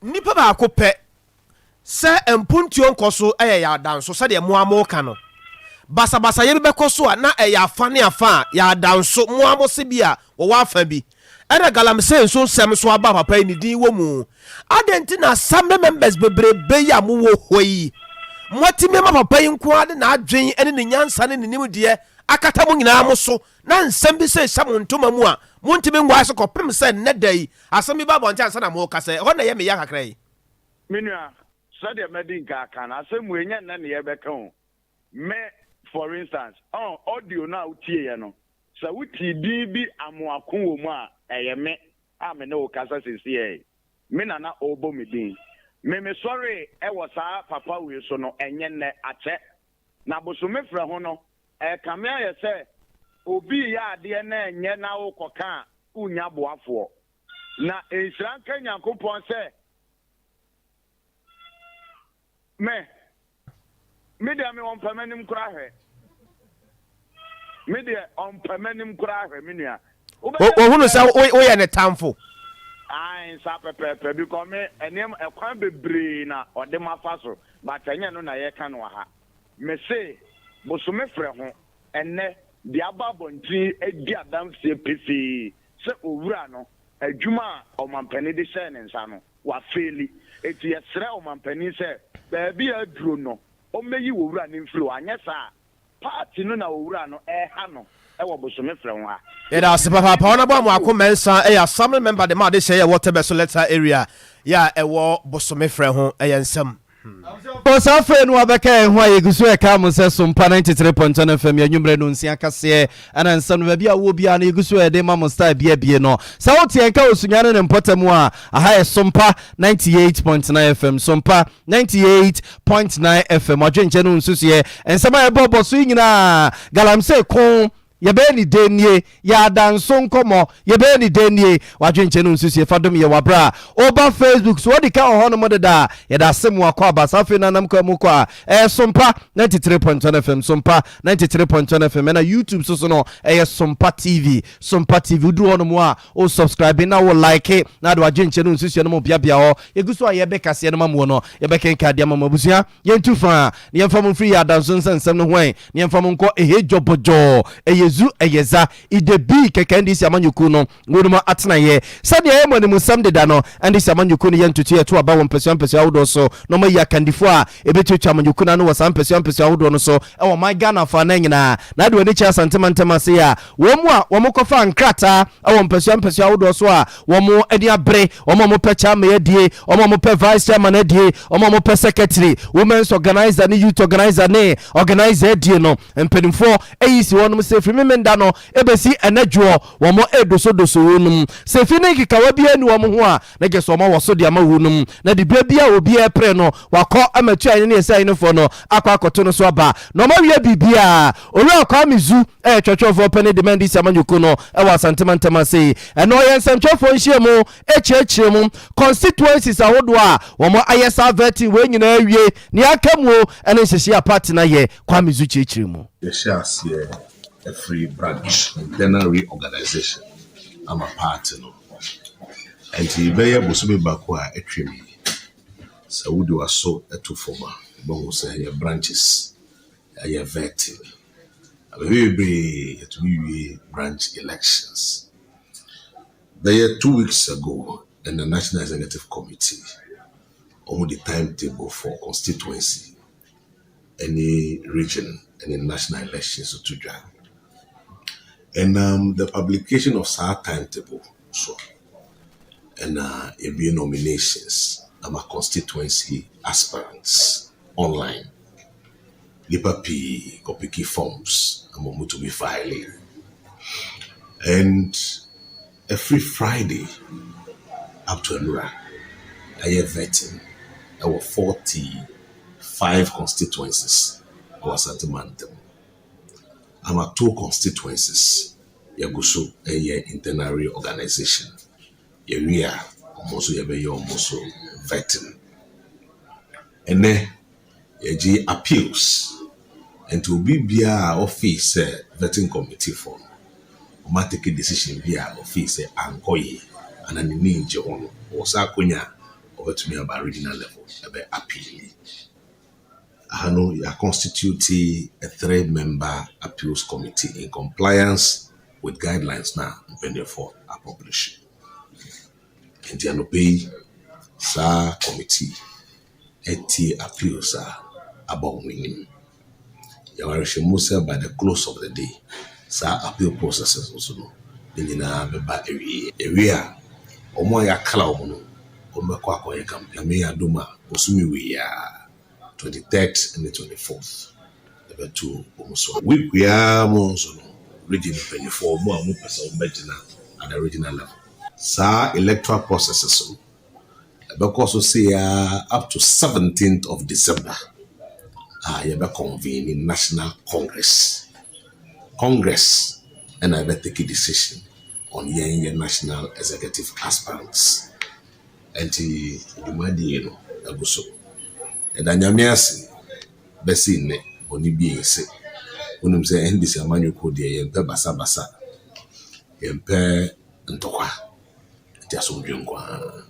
nipa baako pɛ Sɛ mpuntuo nkɔ so yɛ yɛn adanso sɛdeɛ mo ara moreka no, basabasayɛ bi bɛkɔ so a na ɛyɛ afa ne afa a yɛn adanso, mo ara mose bi a wɔwɔ afa bi. Ɛna galamsey nso nsɛm nso aba a papa yi ne din wɔ mu. Adɛn nti na assembly members bebrebe yi a mowɔ hɔ yi, moatumi ama papa yi nko ara de n'adwen ne ne nyansa ne ne nimdeɛ akata mo nyinaa mo so na nsɛm bi sei hyɛ mo ntoma mu a montumi nguae so kɔpem sɛ nnɛ da yi asɛm bi ba abɔnten ansa na morekasa yi? Ɛhɔ na ɛyɛ me ya kakra yi. Me nua, sɛdeɛ madi nka aka no, asɛm wei ɛnyɛ nnɛ na yɛrebɛka o. Me, for instance, ɔn, audio no a wotieeɛ no, sɛ wotee din bi Amoako wɔ mu a, ɛyɛ me a me ne wo kasa seesei yi. Me na na ɔrebɔ me din. Me mesɔree wɔ saa papa wei so no, ɛnyɛ nnɛ, akyɛ. Na bosome frɛ ho no, ɛrekame ayɛ sɛ obi reyɛ adeɛ na ɛnyɛ na worekɔka a, wonnya boafoɔ. Na nhyira nka Nyankopɔn sɛ me, me deɛ me ɔmpɛ m'anim koraa hwɛ. Me deɛ ɔmpɛ m'anim koraa hwɛ, me nua. Ohunu sɛ woyɛ ne tamfo. Ae, saa pɛpɛɛpɛ, because me nneɛma ɛkwan bebree na ɔde ma fa so, but ɛnyɛ no na yɛka no wɔ ha. Me se, bosome frɛ ho. Ɛnnɛ, deɛ aba abɔntene di adanseɛ pefee sɛ owura no, adwuma a ɔmampanin de hyɛɛ ne nsa no, wafeeli. Enti yɛsrɛ ɔmampanin sɛ baabi a aduro no, ɔmmɛyi owura no mfiri hɔ, anyɛ saa a, party no na owura no reha no wɔ bosome frɛ ho ha. Yɛda ase papaapa Honourable Amoako Mensah yɛ Assembly member de ma adehyeɛ yɛ ɛwɔ Tɛbɛso Lɛta Area yɛ a ɛwɔ Bosome frɛ ho ɛyɛ nsɛm. Wɔ saa afei no wabɛka yɛn ho a yɛgu so ɛka mo sɛ Sompa 93.1 FM yɛ anwummerɛ no nsia kaseɛ ɛna nsɛm no baabi a wowɔ biara no yɛgu so ɛde ma mo style bi abie no sɛ wote yɛn ka wɔ Sunyani ne mpɔtam a aha yɛ Sompa 98.9 FM Sompa 98.9 FM wadwenkyɛ no nsusuɛ nsɛm a ɛbɔbɔ so yi nyinaa galamsey ko Yɛbɛyɛ ne dɛn nie? Yɛ adanso nkɔmmɔ. Yɛbɛyɛ ne dɛn nie? W'adwenkyɛ no nsusuie fa dom yɛ w'abrɛ a woba Facebook so. Wadi kan wɔ hɔnom deda a, yɛda ase mo akɔ aba. Saa afei no anam kwan mu kɔ a, ɛyɛ Sompa 93.1 FM, Sompa 93.1 FM, ɛna YouTube so so no, ɛyɛ Sompa TV, Sompa TV. Woduru hɔnom a, wo subscribe na wo like na ade w'adwenkyɛ no nsusuie no mo beabea hɔ. Yɛgu so a yɛbɛ kaseɛ no ma moɔ no, yɛbɛkenkan de ama mo abusua. Yɛntu fa na yɛmfa mo mfiri yɛ adanso nsɛnsɛm no ho ɛ, na yɛmfa mo nkɔ ehe dwɔbɔdwɔɔ, ɛyɛ zu, ɛyɛ za, ide bi kɛkɛ NDC amanyɔkuo no wɔnom atenaeɛ. Sɛdeɛ ɛyɛ mo animusɛm deda no, NDC amanyɔkuo no yɛ ntotoeɛ ɛto aba wɔ mpasua mpasua ahodoɔ so na wɔayi akandifoɔ a ɛbɛtuatua amanyɔkuo no ano wɔ saa mpasua mpasua ahodoɔ no so wɔ ɔman Ghana afanan nyinaa. Na ade w'ani kyerɛ Asante mantam ase yi a, wɔn a wɔkɔfaa nkrataa wɔ mpasua mpasua ahodoɔ so a wɔn ani abere, wɔn a wɔpɛ chairman adie, wɔn a wɔpɛ vice chairman adie, wɔn a wɔpɛ secretary, women's organizer ne youth organizer ne organizer adie no, mpanimfoɔ ayi si wɔnom sɛ firi Memenda no ɛbɛsi ɛnɛ dwoɔ wɔn ɛredosodoso wɔnom sɛ fi ne nkekawa biara ni wɔn ho a na gye sɛ wɔn awɔ so de ama wɔnom na diberɛ biara a obiara repere no wakɔ ama tuae ne ɛsɛenefoɔ no akɔ akɔto no so aba na wɔn awie biribiara. Owura Kwame Zu yɛ twerɛtwerɛfoɔ panin de ma NDC amanyɔkuo no wɔ Asante mantam ase yi. Ɛno ɔyɛ nsɛntwerɛfoɔ nhyiamu kyerɛkyerɛ mu constituencies ahodoɔ a wɔn ayɛ saa vetting wei nyinaa awie, nea aka muo ne nhyehyɛeɛ a party no ayɛ, Kwame Zu kyerɛkyerɛ mu. Yɛhyɛɛ aseɛ firi branch internal reorganisation ama party no. Ɛnti bɛyɛ bosome baako a atwam yi, sɛ wode w'aso to fam a, wobɛhu sɛ yɛn branches yɛayɛ vetting. Na baabi bebree yɛtumi wie branch elections. Bɛyɛ 2 weeks ago ɛna National Executive Committee wɔn de timetable for constituency ɛne region ɛne national elections to dwa. Ɛnam the publication of saa timetable so ɛna yɛbue nominations ama constituency aspirants online. Nipa pii kɔpick forms ama wɔtumi file. And every Friday up to nnora yɛayɛ vetting ɛwɔ 45 constituencies ɛwɔ Asante mantam. Ama two constituencies yɛgu so ɛyɛ internal reorganisation. Yɛwie a wɔn nso yɛbɛyɛ wɔn nso vetting. Ɛnɛ yɛgye appeals nti obi biara a ɔfeel sɛ vetting committee foɔ no wɔn atake decision bi a ɔfeel sɛ ankɔ yie anaa n'ani ngye ho no, ɔwɔ saa akonnwa a ɔbɛtumi aba regional level ɛbɛ appeal. Aha no yɛ constitute a three member appeals committee in compliance with guidelines na mpanimfoɔ apublish. Nti anɔpa yi saa committee ɛtie appeals a aba wɔn anim. Yɛwɔ awerɛhyɛmu sɛ by the close of the day saa appeal processes nso no ne nyinaa bɛba awie. Yɛwie a wɔn a yɛakala wɔn no wɔn bɛkɔ akɔyɛ campaign. Nyame adom a bosome wei a 23rd ne 24th ɛbɛto wɔn so. Week yi ara mu nso no region mpanyinfoɔ wɔn a wɔpɛ sɛ wɔbɛgyina at the regional level. Saa electoral processes no ɛbɛkɔ so sei ara up to 17th of December a yɛbɛ convene national congress. Congress ɛna ɛbɛ take decision on yɛn yɛ national executive aspirants. Nti dwumadie no agu so. Yɛda Nyame ase bɛsi nnɛ bɔne bi nsi. Wonim sɛ NDC amanyɔkuo deɛ yɛmpɛ basabasa, yɛmpɛ ntɔkwa, nti asomdwe nko ara.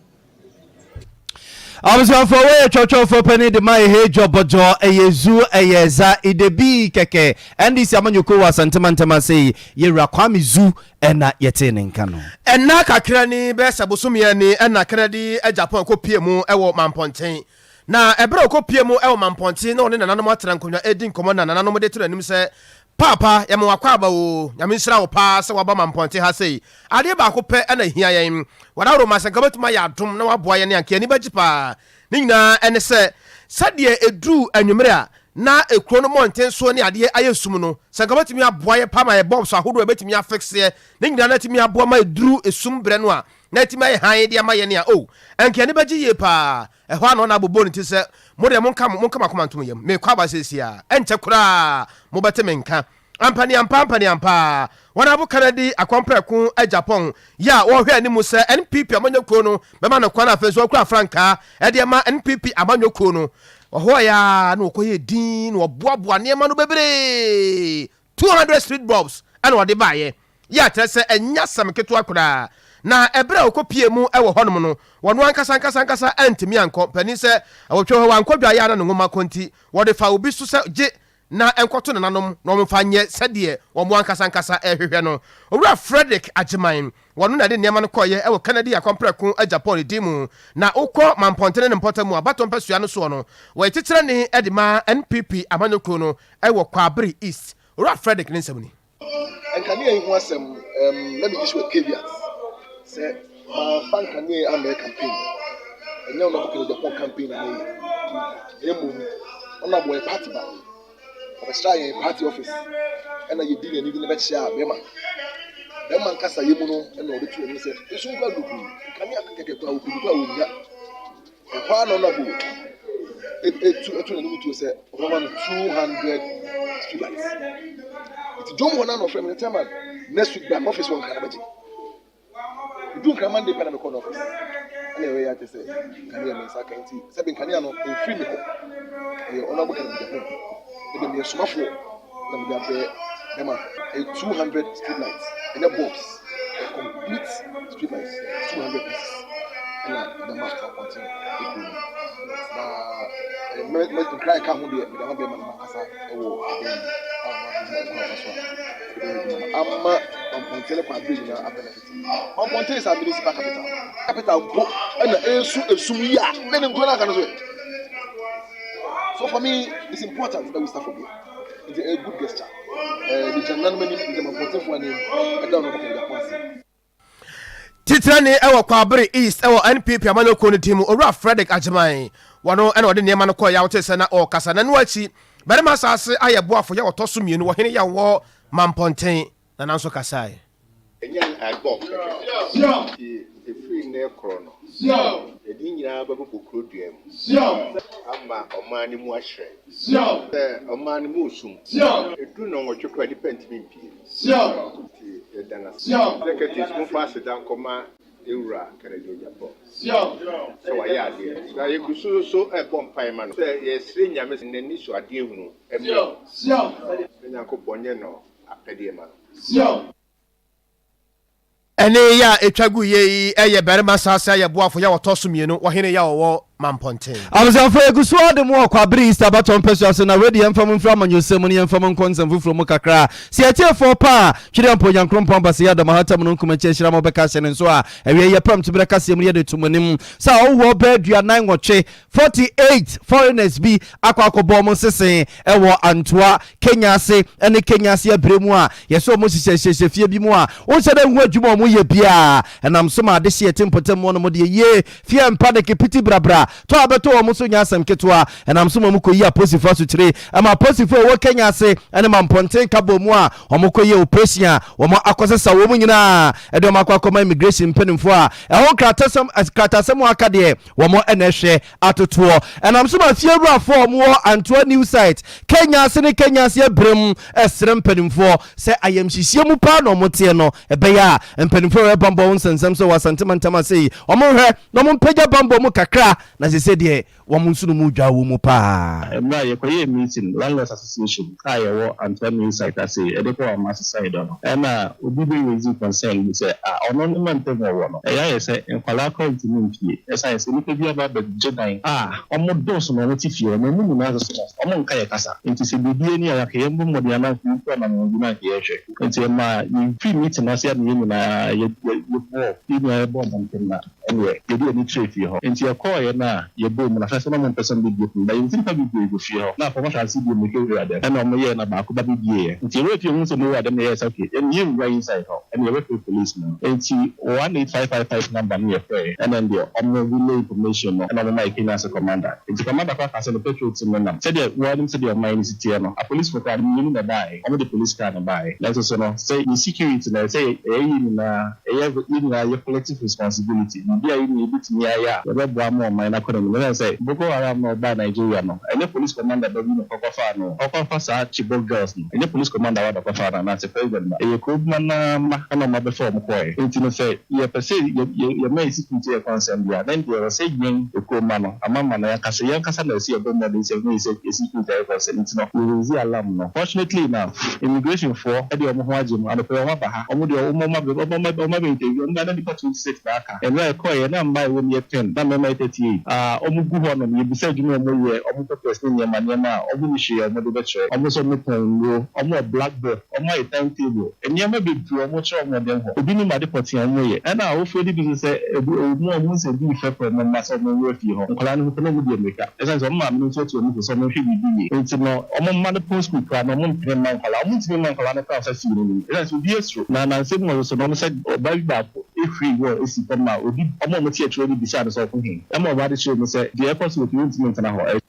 Abusuafoɔ wei yɛ twɔtwɔfoɔ panin de ma ehe dwɔbɔdwɔ ɛyɛ zu ɛyɛ ɛza idebii kɛkɛ NDC amanyɔkuo wɔ Asante mantam ase yi yɛwura Kwame Zu ɛna yɛtee ne nka no. Nna kakra ni, bɛyɛ sɛ bosome ani na Kennedy Agyapong kɔpue mu wɔ Mampɔnten. Na ɛberɛ a ɔkɔpue mu wɔ Mampɔnten na ɔne nananom atena nkonnwa redi nkɔmmɔ na nananom de to n'anim sɛ, Paapa, yɛma wo akwaaba oo, Nyame nhyira wo paa sɛ woaba Mampɔnten ha sei. Adeɛ baako pɛ na ɛhia yɛn. W'adaworoma, sɛ nka wobɛtumi ayɛ adom na woaboa yɛn a, anka yɛn ani bɛgye paa. Ne nyinaa ne sɛ, sɛdeɛ ɛduru anwummere a na kuro no mmɔnten soɔ ne adeɛ ayɛ sum no, sɛ anka wobɛtumi aboa yɛn paa ma yɛn bulbs ahodoɔ a yɛbɛtumi afixeɛ ne nyinaa na atumi aboa ma ɛduru esum berɛ no a, na atumi ayɛ hann de ama yɛn a, oh, anka yɛn ani bɛgye yie paa. Ɛhɔ ara na ɔna bobɔɔ ne ti sɛ, Mo deɛ monka mo, monka mo akoma nto mo yam. Merekɔ aba seesei ara. Ɛnkyɛ koraa mobɛte me nka. Ampaneampa ampaneampa, wɔn abo Kennedy Akɔmprɛko Agyapong yi a wɔrehwɛ anim sɛ NPP amanyɔkuo no bɛma no kwan afei nso ɔkura frankaa de ama NPP amanyɔkuo no. Ɔhɔeɛ ara na ɔkɔyɛɛ dinn na ɔboaboa nneɛma no bebree, 200 street bulbs na ɔde baeɛ, yi a kyerɛ sɛ ɛnyɛ asɛm ketewa koraa. Na ɛberɛ a ɔkɔpuee mu wɔ hɔnom no, wɔn ankasa ankasa ankasa antumi ankɔ, panin sɛ awotwe hɔ, wankɔ dwaeɛ a na ne nwoma kɔ nti, wɔde faa obi so sɛ gye na ɛnkɔto nananom na wɔmfa nyɛ sɛdeɛ wɔn ankasa ankasa rehwehwɛ no. Owura Frederick Agyeman, wɔno na ɛde nneɛma no kɔeɛ wɔ Kennedy Akɔmprɛko Agyapong ne din mu. Na wokɔ Mampɔntene ne mpɔtam abatoɔ mpasua no soɔ no, wɔyɛ titenani de ma NPP amanyɔkuo no wɔ Kwaabere East. Owura Frederick ne nsɛm ni. Nkanea yi ho asɛm, um, let me issue a caveat. Sɛ mamfa nkanea yi ammɛyɛ campaign, ɛnyɛ ɔno akɔkɔ Japan campaign na mɛyɛ. Na mmom, ɔno abɔ yɛ party ba. Ɔbɛsra yɛn party office, ɛna yɛdi n'ani de no bɛkyea bɛrima. Bɛrima nkasa yɛ mu no, ɛna ɔde to anim sɛ, nsu nkura duku, nkanea kɛkɛ koraa, wɔpɛ bi koraa wɔnnya. Ɛhɔ ara na ɔnabɔ etu ɛto n'anim tuo sɛ ɔbɛma no 200 street lights. Nti dwom hɔ no na ɔfrɛ me sɛ chairman next week bra me office wɔ Nkran na bɛgye. Edu Nkran Monday pɛ na mekɔ n'office. Ɛna ɛyɛ akyɛ sɛ nkanea me nsa ka nti sɛbi nkanea no mfiri me hɔ. Ɛyɛ ɔnabɔ kɛnɛ Japan. Mede meyɛ somafoɔ na mede abrɛ bɛma. Ɛyɛ 200 street lights, ɛnyɛ bulbs, ɛyɛ complete street lights, 200 pieces ɛna mede ama abɔnten ekuo no. Na mɛ mɛ nkira ɛka ho deɛ mede ama bɛrima no ankasa ɛwɔ ɛdan mu a ɔno abɛhu ɛkwan afa so a ɔde bɛyɛ adwuma no ama mampɔnten ne kwaabere nyinaa abɛnɛfiti. Mampɔnten is our municipal capital. Capital mpo ɛna ɛresu esum yi a ne ne nkuro no aka no so ɛ. So for me, it's important that we start from here. It's a good gesture. Eh, megyina nananom anim, megyina mampɔntenfoɔ anim, ɛda ɔno bɔkɔ Japan ase. Titenani wɔ Kwaabere East wɔ NPP amanyɔkuo no din mu, Owura Fredrick Agyeman, wɔno na ɔde nneɛma no kɔeɛ a wotee sɛ na ɔrekasa. Na ɛno akyi, Barima Asaase ayɛ boafo yɛ ɔtɔ so mmienu wɔ hene yɛ wɔ Mampɔnten, Nana nso kasae. Ɛnyɛ adbɔf kɛkɛ. Nti ɛfiri nnɛ rekorɔ no, yɛde ne nyinaa bɛbobɔ kuro dua mu ama ɔman no mu ahyerɛn. Sɛ ɔman no mu resum, ɛduru nnɔnwɔtwe koraa a nnipa ntumi mpue. Nti yɛda no ase. Executives momfa aseda nkɔma yɛn wura Kennedy Agyapong sɛ wayɛ adeɛ. Na yɛgu so nso rebɔ mpaeɛ ma no sɛ yɛresrɛ Nyame sɛ n'anisoadehunu mmra mu. Na Nyankopɔn nyɛ no apɛdeɛ ma no. Ɛnne yi a ɛtwa guiɛ yi yɛ barima asaase ayɛboafo yɛ ɔtɔ so mmienu wɔ hene yɛ ɔwɔ Mampɔnten. Abusuafo, yɛgu so ara de mo wɔ Kwabere East abatoɔ mpɛsoa so, na wei deɛ yɛmfa mo mfiri amanyɔsɛm mu na yɛmfa mo nkɔ nsɛm foforɔ mu kakra. Sɛ atiefoɔ pa a, Twedeampo Onyankrompɔn Baseyi Adam Ahata Mununkum Akyi Ahyira mo bɛka ahyɛ ne nso a, awiei yɛpam toberɛ kaseɛ mu no yɛde to mo anim sɛ ahɔhoɔ bɛɛ 48, 48 foreigners bi akɔ akɔbɔ wɔn nsese wɔ Antoa, Kenya ase ne Kenya ase abire mu a yɛsɛ wɔn hyehyɛ hyehyɛ fie bi mu a wonhyɛ da nhu adwuma a wɔyɛ biara. Ɛnam so ma adehye ɛte mpɔtam hɔ nom deɛ yie, fie mpa de kepiti brabra tɔ a bɛtɔ wɔn so nyɛ asɛm ketewa. Ɛnam so ma wɔkɔyi apolisifo asotire ma apolisifo a ɛwɔ Kenya ase ne Mampɔnten ka bɔɔ mu a wɔkɔyɛ operation a wɔn akɔsesa wɔn nyinaa de wɔn akɔ akɔma immigration mpanimfoɔ a ɛho nkratasɛm kratasɛm a aka deɛ Wɔn na ɛhwɛ atotoɔ. Ɛnam so ma fiewurafoɔ a wɔwɔ Antoa New Site, Kenya ase ne Kenya ase abirem srɛ mpanimfoɔ sɛ ayamhyehyeɛ mu paa na wɔteɛ no. Ɛbɛyɛ a mpanimfoɔ a wɔyɛ bammɔ ho nsɛnsɛm sɛ wɔ Asante mantam ase yi, wɔnhwɛ na wɔmpagya bammɔ mu kakra. na sese deɛ wɔn nso no mu dwa wɔ mu paa. Mmerɛ a yɛkɔyɛɛ meeting Landlords Association a yɛwɔ Antoine New Site ase yi de kɔ Wamase side hɔ no, ɛna obi bɛ raise concern bi sɛ ah ɔno ne mantam a ɔwɔ no ɛyɛ ayɛ sɛ nkwadaa koraa ntumi mpue ɛsiane sɛ nnipa bi aba abɛgye dan a wɔn dɔɔso na wɔte fie hɔ na wɔn nyinaa nso so no wɔn nka yɛ kasa nti sɛ biribi ani a anka yɛmmɔ mmɔden anaa anka yɛntu anamɔn bi na anka yɛhwɛ nti ɛmaa yɛfiri meeting no ase a na yɛn nyinaa yɛ yɛ yɛbɔɔ yɛn nyinaa yɛbɔɔ mmɔden na Ɛnneɛ, yɛde yɛn ani kyerɛɛ fie hɔ. Enti yɛkɔeɛ no a, yɛbɔɔ mu, na hwɛ sɛ na wɔmpɛ sɛ wɔbɛbue pono. Na yɛnti nnipa bebree gu fie hɔ. Na afei wɔhyɛɛ aseɛ bue mmirika wuraa dɛm. Ɛnna wɔyɛɛ na baako ba bɛbueeɛ. Enti yɛwuraa fie huu sɛ wɔwura dɛm na yɛyɛɛ sɛ okay, ɛnneɛ yɛnwura inside hɔ. Ɛnneɛ yɛbɛfrɛ police no. Enti 18555 number no yɛfrɛeɛ. Ɛnna ɛndeɛ wɔn relay information no, ɛnna wɔmaa yɛkɔnyaa ase commander. Enti commander koraa kaa sɛ ne patrol team no nam. Sɛdeɛ wo ara nim sɛdeɛ ɔman no si teɛ no, apolisifoɔ koraa no mmienu na ɛbaeɛ. Wɔde police car na ɛbaeɛ. Nanso so no, sɛ yɛn security no, ɛsɛ sɛ yɛyɛ yɛn nyinaa. Ɛyɛ yɛn nyinaa yɛ collective responsibility, biribi a yɛn nyinaa yɛbɛtumi ayɛ a yɛbɛboa ama ɔman no akɔ n'anim. Ɛsiane sɛ Boko Haram no a ɔbaa Nigeria no, ɛnyɛ police commander ba bi na ɔkɔfaa no, ɔkɔfa saa Chibok girls no, ɛnyɛ police commander ba na ɔkɔfaa no anaasɛ president ba, ɛyɛ kuro bi no ara mma na wɔabɛfa wɔn kɔeɛ. Enti no sɛ yɛpɛ sɛ yɛma yɛn security yɛ concern deɛ a, na ɛndeɛ ɛwɔ sɛ yɛn ekuo mma no, amamma no, yɛankasa, yɛn ankasa na ɛsɛ yɛbɔ mmɔden sɛ yɛbɛma yɛn security ayɛ concern. Enti no, yɛ raise alarm no. Fortunately enough, immigration foɔ de wɔn ho agye mu, anɔpa yi wɔaba ha. Wɔn deɛ wɔn wɔn abɛ wɔn abɛ wɔn abɛ interview wɔn ba na nipa 26 na aka. Mmerɛ a yɛkɔeɛ na mmaa a ɛwɔ mu yɛ 10 na mmarima yɛ 38. Ah wɔn gu hɔ nom yɛbisa adwuma a wɔn yɛ, wɔn papers ne nneɛma nneɛma a wɔn nni hwee a wɔn de bɛkyerɛ. Wɔn nso wɔn tɔn nnuro, wɔn wɔ black board, wɔn ayɛ time table, nneɛma bebree wɔn kyerɛ wɔn wɔ dɛm hɔ. Obi nim ade pɔtee a wɔn yɛ. Ɛna awofoɔ no bi nso sɛ ebi ɛwɔ mu a wɔn hu sɛ ebi refɛ kɔ wɔn mma sɛ wɔn nwura fie hɔ. Nkwadaa no nso na wɔn di mmirika. Ɛsiane sɛ wɔn maame no nso atu wɔn fo sɛ wɔn nhwɛ biribi yie nti no wɔn mma no pɔn sukuu koraa no wɔn mpene mma nkwadaa wɔn ntumi mma nkwadaa no koraa mfa fie no anim ɛsiane sɛ obi asuro. Na nnansa mu nso no wɔn sɛ ɔbaa bi baako hwirii wɔ si fam ma obi wɔn a wɔte akyire no bisaa no sɛ ɔko he ɛma ɔbaa de kyerɛɛ mu sɛ deɛ ɛkɔ so wɔ fie ɔntumi ntena hɔ.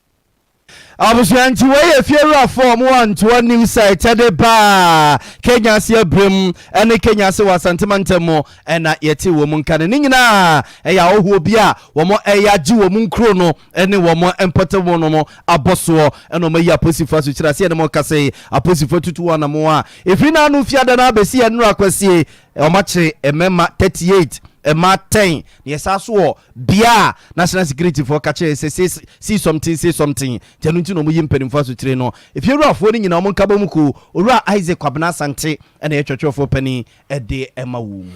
Abusua nti wei yɛ fiewurafoɔ a wɔwɔ Antoa New Site de baa Kenya ase abirem ne Kenya ase wɔ Asante mantam mu na yɛte wɔn nka no. Ne nyinaa ɛyɛ ahɔhoɔ bi a wɔn ɛyɛ agye wɔn nkuro no ne wɔn mpɔtam no mo abɔ soɔ ɛna wɔn ayi apolisifoɔ asokyerɛ aseɛ ne mo kasa yi apolisifoɔ atutu wɔn anamo a ɛfiri n'ano fiada no abɛsi ɛnora kwasie wɔn akyere mmarima 38 mmaa 10 na yɛsan so wɔ bea a national security foɔ ka kyerɛ sɛ say see something say something nti ɛno nti na wɔn yi mpanimfoɔ asokyerɛ no efiewurafoɔ no nyinaa wɔn nkabɔ mu kuo owura Isaac Kwabena Asante ɛna yɛ twɛtwɛfoɔ panin de ma wo mu.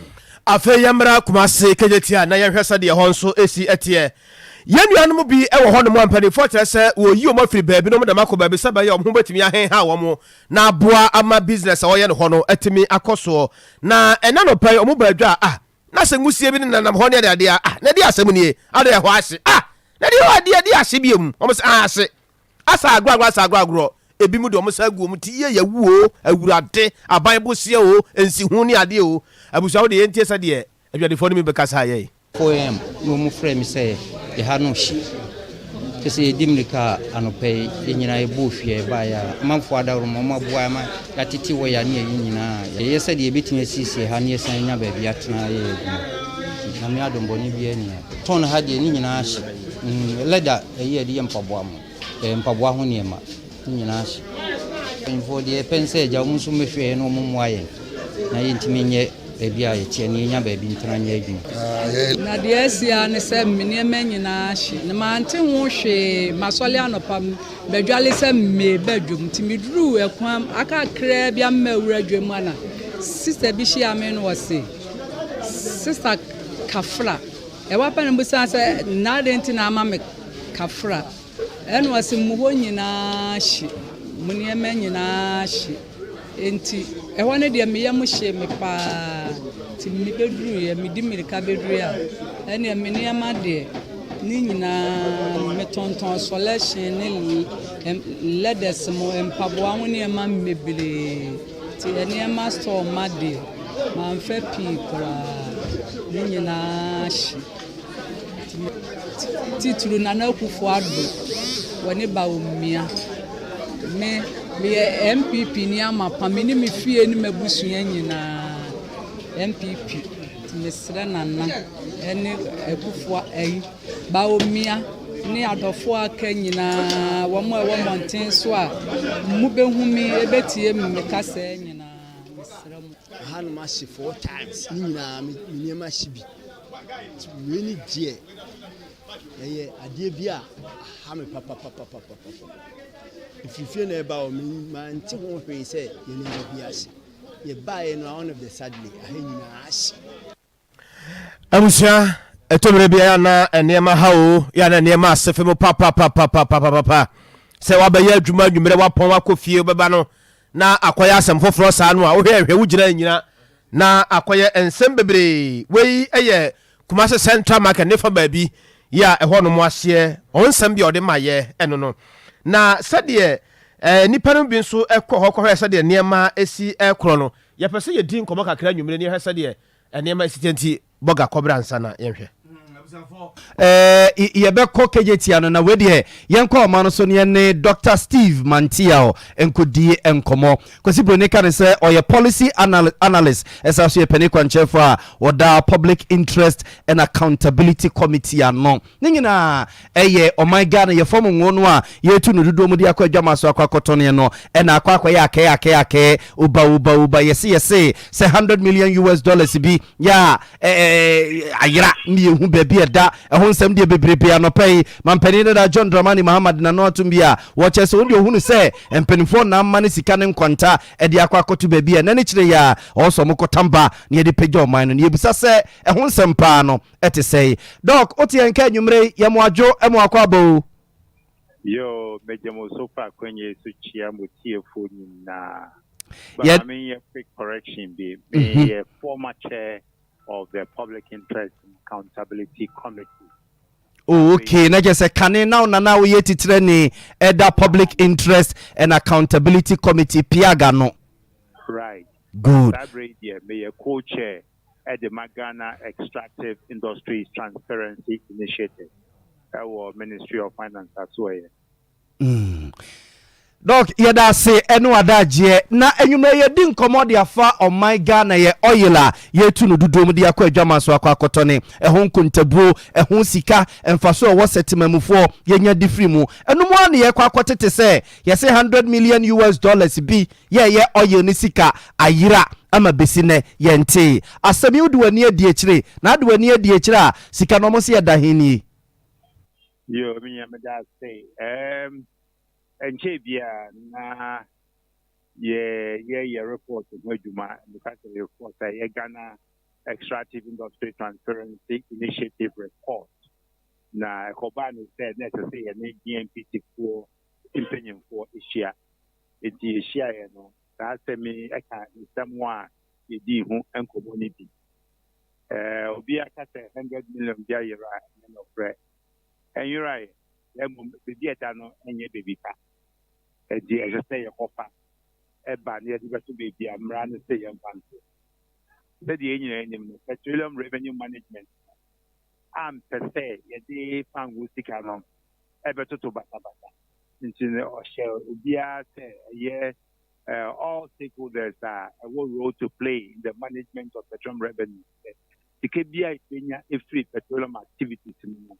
Afei yɛmmra Kumasi Kejetia na yɛnhwɛ sɛdeɛ ɛhɔ nso si teɛ. Yɛn nuanom bi wɔ hɔnom a mpanimfoɔ kyerɛ sɛ wɔreyi wɔn afiri baabi na wɔde wɔn akɔ baabi sɛ ɛbɛyɛ a wɔn ho bɛtumi ahenha wɔn na aboa ama business a wɔyɛ no hɔ no atumi akɔ soɔ. Na ɛnnɛ anɔpa yi wɔn baa dwa a, ah, na sɛ nwusie bi nenam hɔ ne adeadeɛ a, ah, na ɛdeɛ asɛm nie, adɛn ɛhɔ ahye, ah, na ɛdeɛ hɔ adeɛ ɛdeɛ ahye biom, wɔn sɛ, ah, ahye. Asa agorɔ agorɔ asa agorɔ agorɔ ebi mu de wɔn nsa agu wɔn ti yie yɛwu o awurade aban boseɛ o nsiho ne adeɛ o abusua wo deɛ yɛntie sɛdeɛ adwadifoɔ no bi bɛkasa yɛi. 4am na wɔn frɛɛ me sɛ ɛha no hye kyɛ sɛ yɛdi mmirika anɔpa yi yɛn nyinaa yɛbɔɔ fie a yɛbaeɛ a amanfoɔ adaworoma wɔn aboa ama yɛatete wɔ yɛ ne yɛyi nyinaa yɛyɛ sɛdeɛ yɛbɛtumi asiesie ha ne yɛsan anya baabi atena yɛ adwuma Nyame adom bɔne biara nni ha tɔn ha deɛ ne nyinaa hye lɛda Ɛyi a yɛde yɛ mpaboa mo, ɛyɛ mpaboa ho nneɛma, ne nyinaa hye. Mpanyinfoɔ deɛ yɛpɛ ne sɛ agya wɔn nso mmɛhwɛ yɛn na wɔn mmoa yɛn na yɛntumi nyɛ baabi a yɛteɛ na yɛnya baabi ntena nyɛ adwuma. Na deɛ asi ara ne sɛ me nneɛma nyinaa ahye na mante ho hwee. Masɔre anɔpa bɛdwale sɛ mereba dwam nti meduruu ɛkwan aka kakraa bi ama mawura dwam a na sista bi hyia me na ɔse, Sista Kafra. Ɛhɔ ara pɛ na mebisaa sɛ, Na adɛn nti na ama me kafra? Ɛnna ɔse, Mo hɔ nyinaa hye, mo nneɛma nyinaa hye. Enti ɛhɔ no deɛ me yam hyee me paa. Nti mebɛduruiɛ, medi mmirika bɛduruiɛ a, ɛnneɛ me nneɛma deɛ ne nyinaa metontɔn sɔlɛhyen ne leathers mo mpaboa ho nneɛma bebree. Nti nneɛma store ma deɛ. Mamfa pii koraa, ne nyinaa hye. Titiriw Nana Akufo Addo wɔ ne Bawumia. Me, meyɛ NPP ni amapa, me ne me fie ne m'abusua nyinaa NPP. Nti mesrɛ Nana ne Akufo ayi Bawumia ne adɔfoɔ a aka nyinaa, wɔn a ɛwɔ mmɔnten so a mobɛhu me, ɛbɛtie me kasa nyinaa. Mesrɛ mo. Ahanom ahye four times ne nyinaa me nneɛma ahye bi nti wei ne deɛ. Ɛyɛ adeɛ bi a aha me papapapapapa. Ɛfiri fie na ɛba hɔ, mante ho hwee sɛ yɛn nneɛma bi ahye. Yɛbaeɛ no all of the suddenly aha nyinaa ahye. Abusua, ɛtɔ mmerɛ bi a na nneɛma ha o, yɛ na nneɛma ase fam papapapapapapa. Sɛ wabɛyɛ adwuma anwummerɛ wapɔn wakɔ fie wobɛba no na akɔyɛ asɛm foforɔ saa no a wohwɛ hwɛ wogyina nyina na akɔyɛ nsɛm bebree. Wei yɛ Kumasi Central Market ne fa baabi yɛ a ɛhɔ nom aseɛ wɔn nsɛm bi a ɔde ma yɛ ɛno no. Na sɛdeɛ eh, nnipa no bi nso kɔ hɔ kɔhwɛ sɛdeɛ nneɛma si korɔ no, yɛpɛ sɛ yɛdi nkɔmmɔ kakra anwummerɛ ne yɛhwɛ sɛdeɛ nneɛma si teɛ nti bɔga kɔbrɛ ansa na yɛnhwɛ. Eh, yɛbɛkɔ kegyetia no na wei deɛ yɛnkɔ ɔma no so ne yɛne Dr. Steve Mantiao nkɔdi nkɔmmɔ. Kwasi Broni ka ne sɛ ɔyɛ policy anal analyst ɛsan so yɛ panin kwankyerɛfoɔ a ɔda Public Interest and Accountability Committee ano. Ne nyinaa ɛyɛ ɔman Ghana yɛ fam ngo no a yɛtu no dodoɔ mu de akɔ adwama so akɔ akɔtɔneɛ no ɛna akɔ akɔyɛ akɛɛ akɛɛ akɛɛ oba oba oba yɛse yɛse sɛ 100 million US dollars bi yɛ a ɛɛ ayera ne yɛhu baabi ɛda ɛho nsɛm deɛ bebrebe anɔpa yi mampanin dada John Dramani Mahama de n'ano atom bi a wɔkyɛ sɛ wɔn deɛ ohunu sɛ mpanimfoɔ na ama ne sika ne nkwanta ɛde akɔ akɔto baabi a ɛnɛ ne kyerɛ yɛ a ɔwɔ sɛ wɔkɔtam ba na yɛde pagya ɔman no na yɛbisa sɛ ɛho nsɛm paa no ɛte sɛe. Doc, wote yɛn nka anwummere yi, yɛ mo adwo, mo akɔ aba o. Yoo, megye mo so fa akwanya yi so kyia mo tiefoɔ nyinaa. But Yɛ. ma menyɛ quick correction bi. Meyɛ former chair of the Public Interest and Accountability Committee. Oh, okay. Na kyerɛ sɛ kane na wo nana a woyɛ titirani ɛda Public Interest and Accountability Committee, PIAG ano. Right. Good. Saa berɛ yi deɛ meyɛ co-chair de ma Ghana Extractive Industries Transparency Initiative wɔ Ministry of Finance asoɛeɛ. Mm. Doc, yɛda ase ɛne w'adagyeɛ. Na anwummerɛ yɛdi nkɔmmɔ de afa ɔman Ghana yɛ oil a yɛtu no dodoɔ mu de akɔ adwaman so akɔ akɔtɔne, ɛho nkontabuo, ɛho sika, mfasoɔ a ɛwɔ sɛ temamufoɔ yɛnya de firi mu. Ɛno mu ara na yɛkɔ akɔtete sɛ yɛse 100 million US dollars bi yɛɛyɛ oil ne sika ayera ama besi nɛ yɛntee asɛm yi wode w'ani adi akyire na ade w'ani adi akyire a sika no ɔmo se ɛda he nie. Yoo me nua meda ase ɛɛm ɛnkyɛɛ biara na yɛ yɛ yɛ report ho adwuma meka sɛ report a ɛyɛ Ghana Extractive Industry Transparency Initiative report na ɛkɔbaa ne sɛ na ɛsɛ sɛ yɛne GNPC foɔ mpanyinfoɔ ahyia Enti yehyiaeɛ no, saa asɛm yi ka nsɛm a yedii ho nkɔmmɔ no bi. Ɛɛ, obi aka sɛ 100 million bi ayera a, ɛnyɛ nokorɛ. Ɛnyeraeɛ, na mmom baabi a ɛda no nyɛ baabi pa. Enti ɛsɛ sɛ yɛkɔfa ba na yɛde bɛto baabi a mmara no se yɛmfa nto. Sɛdeɛ yɛn nyinaa nim no, Petroleum Revenue Management no ampɛ sɛ yɛde fangoo sika no bɛtoto basabasa. Nti no ɔhyɛ obiara sɛ ɛyɛ all stakeholders a ɛwɔ role to play in the management of petroleum revenue sɛ sika bi a yɛbɛnya ɛfiri petroleum activities mu no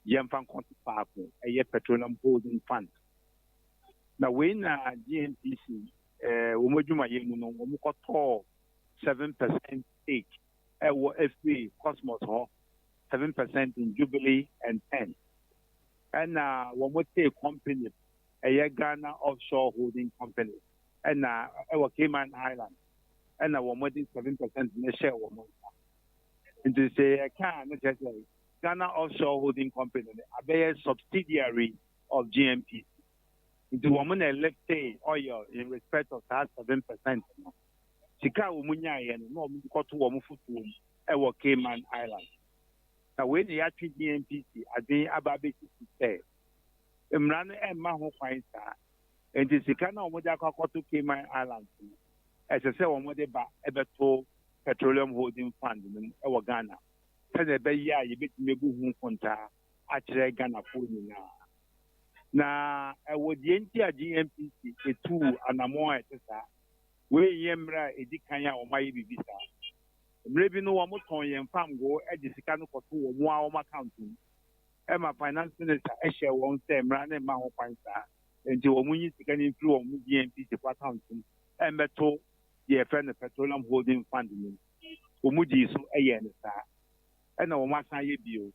yɛmfa nkɔto faako ɛyɛ petroleum holding fund. Na wei na GNPC wɔn adwumayɛ mu no wɔn kɔtɔɔ 7% stake ɛwɔ ɛfiri Cosmos hɔ, 7% in Jubilee and 10 ɛna wɔn tee company ɛyɛ Ghana Offshore Holding Company ɛna ɛwɔ Cayman Island ɛna wɔn de 7% no hyɛɛ wɔn nsa. Nti sɛ yɛka a no kyerɛ sɛ Ghana Offshore Holding Company no abɛyɛ subsidiary of GNPC. Nti wɔn na ɛliftee oil in respect of saa 7% no. Sika a wɔn nyaeɛ no na wɔn de kɔto wɔn fotoɔ mu ɛwɔ Cayman Island. Na wei na yɛatwe GNPC adwene aba abɛsi so sɛ mmara no mma ho kwan saa. Enti sika no a wɔde akɔ akɔto Cayman Islands no, ɛsɛ sɛ wɔde ba bɛto Petroleum Holding Fund no mu wɔ Ghana sɛnea ɛbɛyɛ a yɛbɛtumi abu ho nkontaa akyerɛ Ghanafoɔ nyinaa. Na ɛwɔ deɛ nti a GNPC tuu anammɔn a ɛte saa. Wei nyɛ mmerɛ a ɛdi kan a wɔayɛ biribi saa. Mmerɛ bi no wɔtɔn yɛn fangoo de sika no kɔto wɔn ara wɔn account mu. Ɛma finance minister hyɛɛ wɔn sɛ mmara no mma ho kwan saa, enti wɔn nyi sika no mfiri wɔn GNPC fo account mu mmɛto deɛ yɛfrɛ no Petroleum Holding Fund no mu. Wɔn dii so yɛɛ no saa. Ɛna wɔn asan ayɛ bio.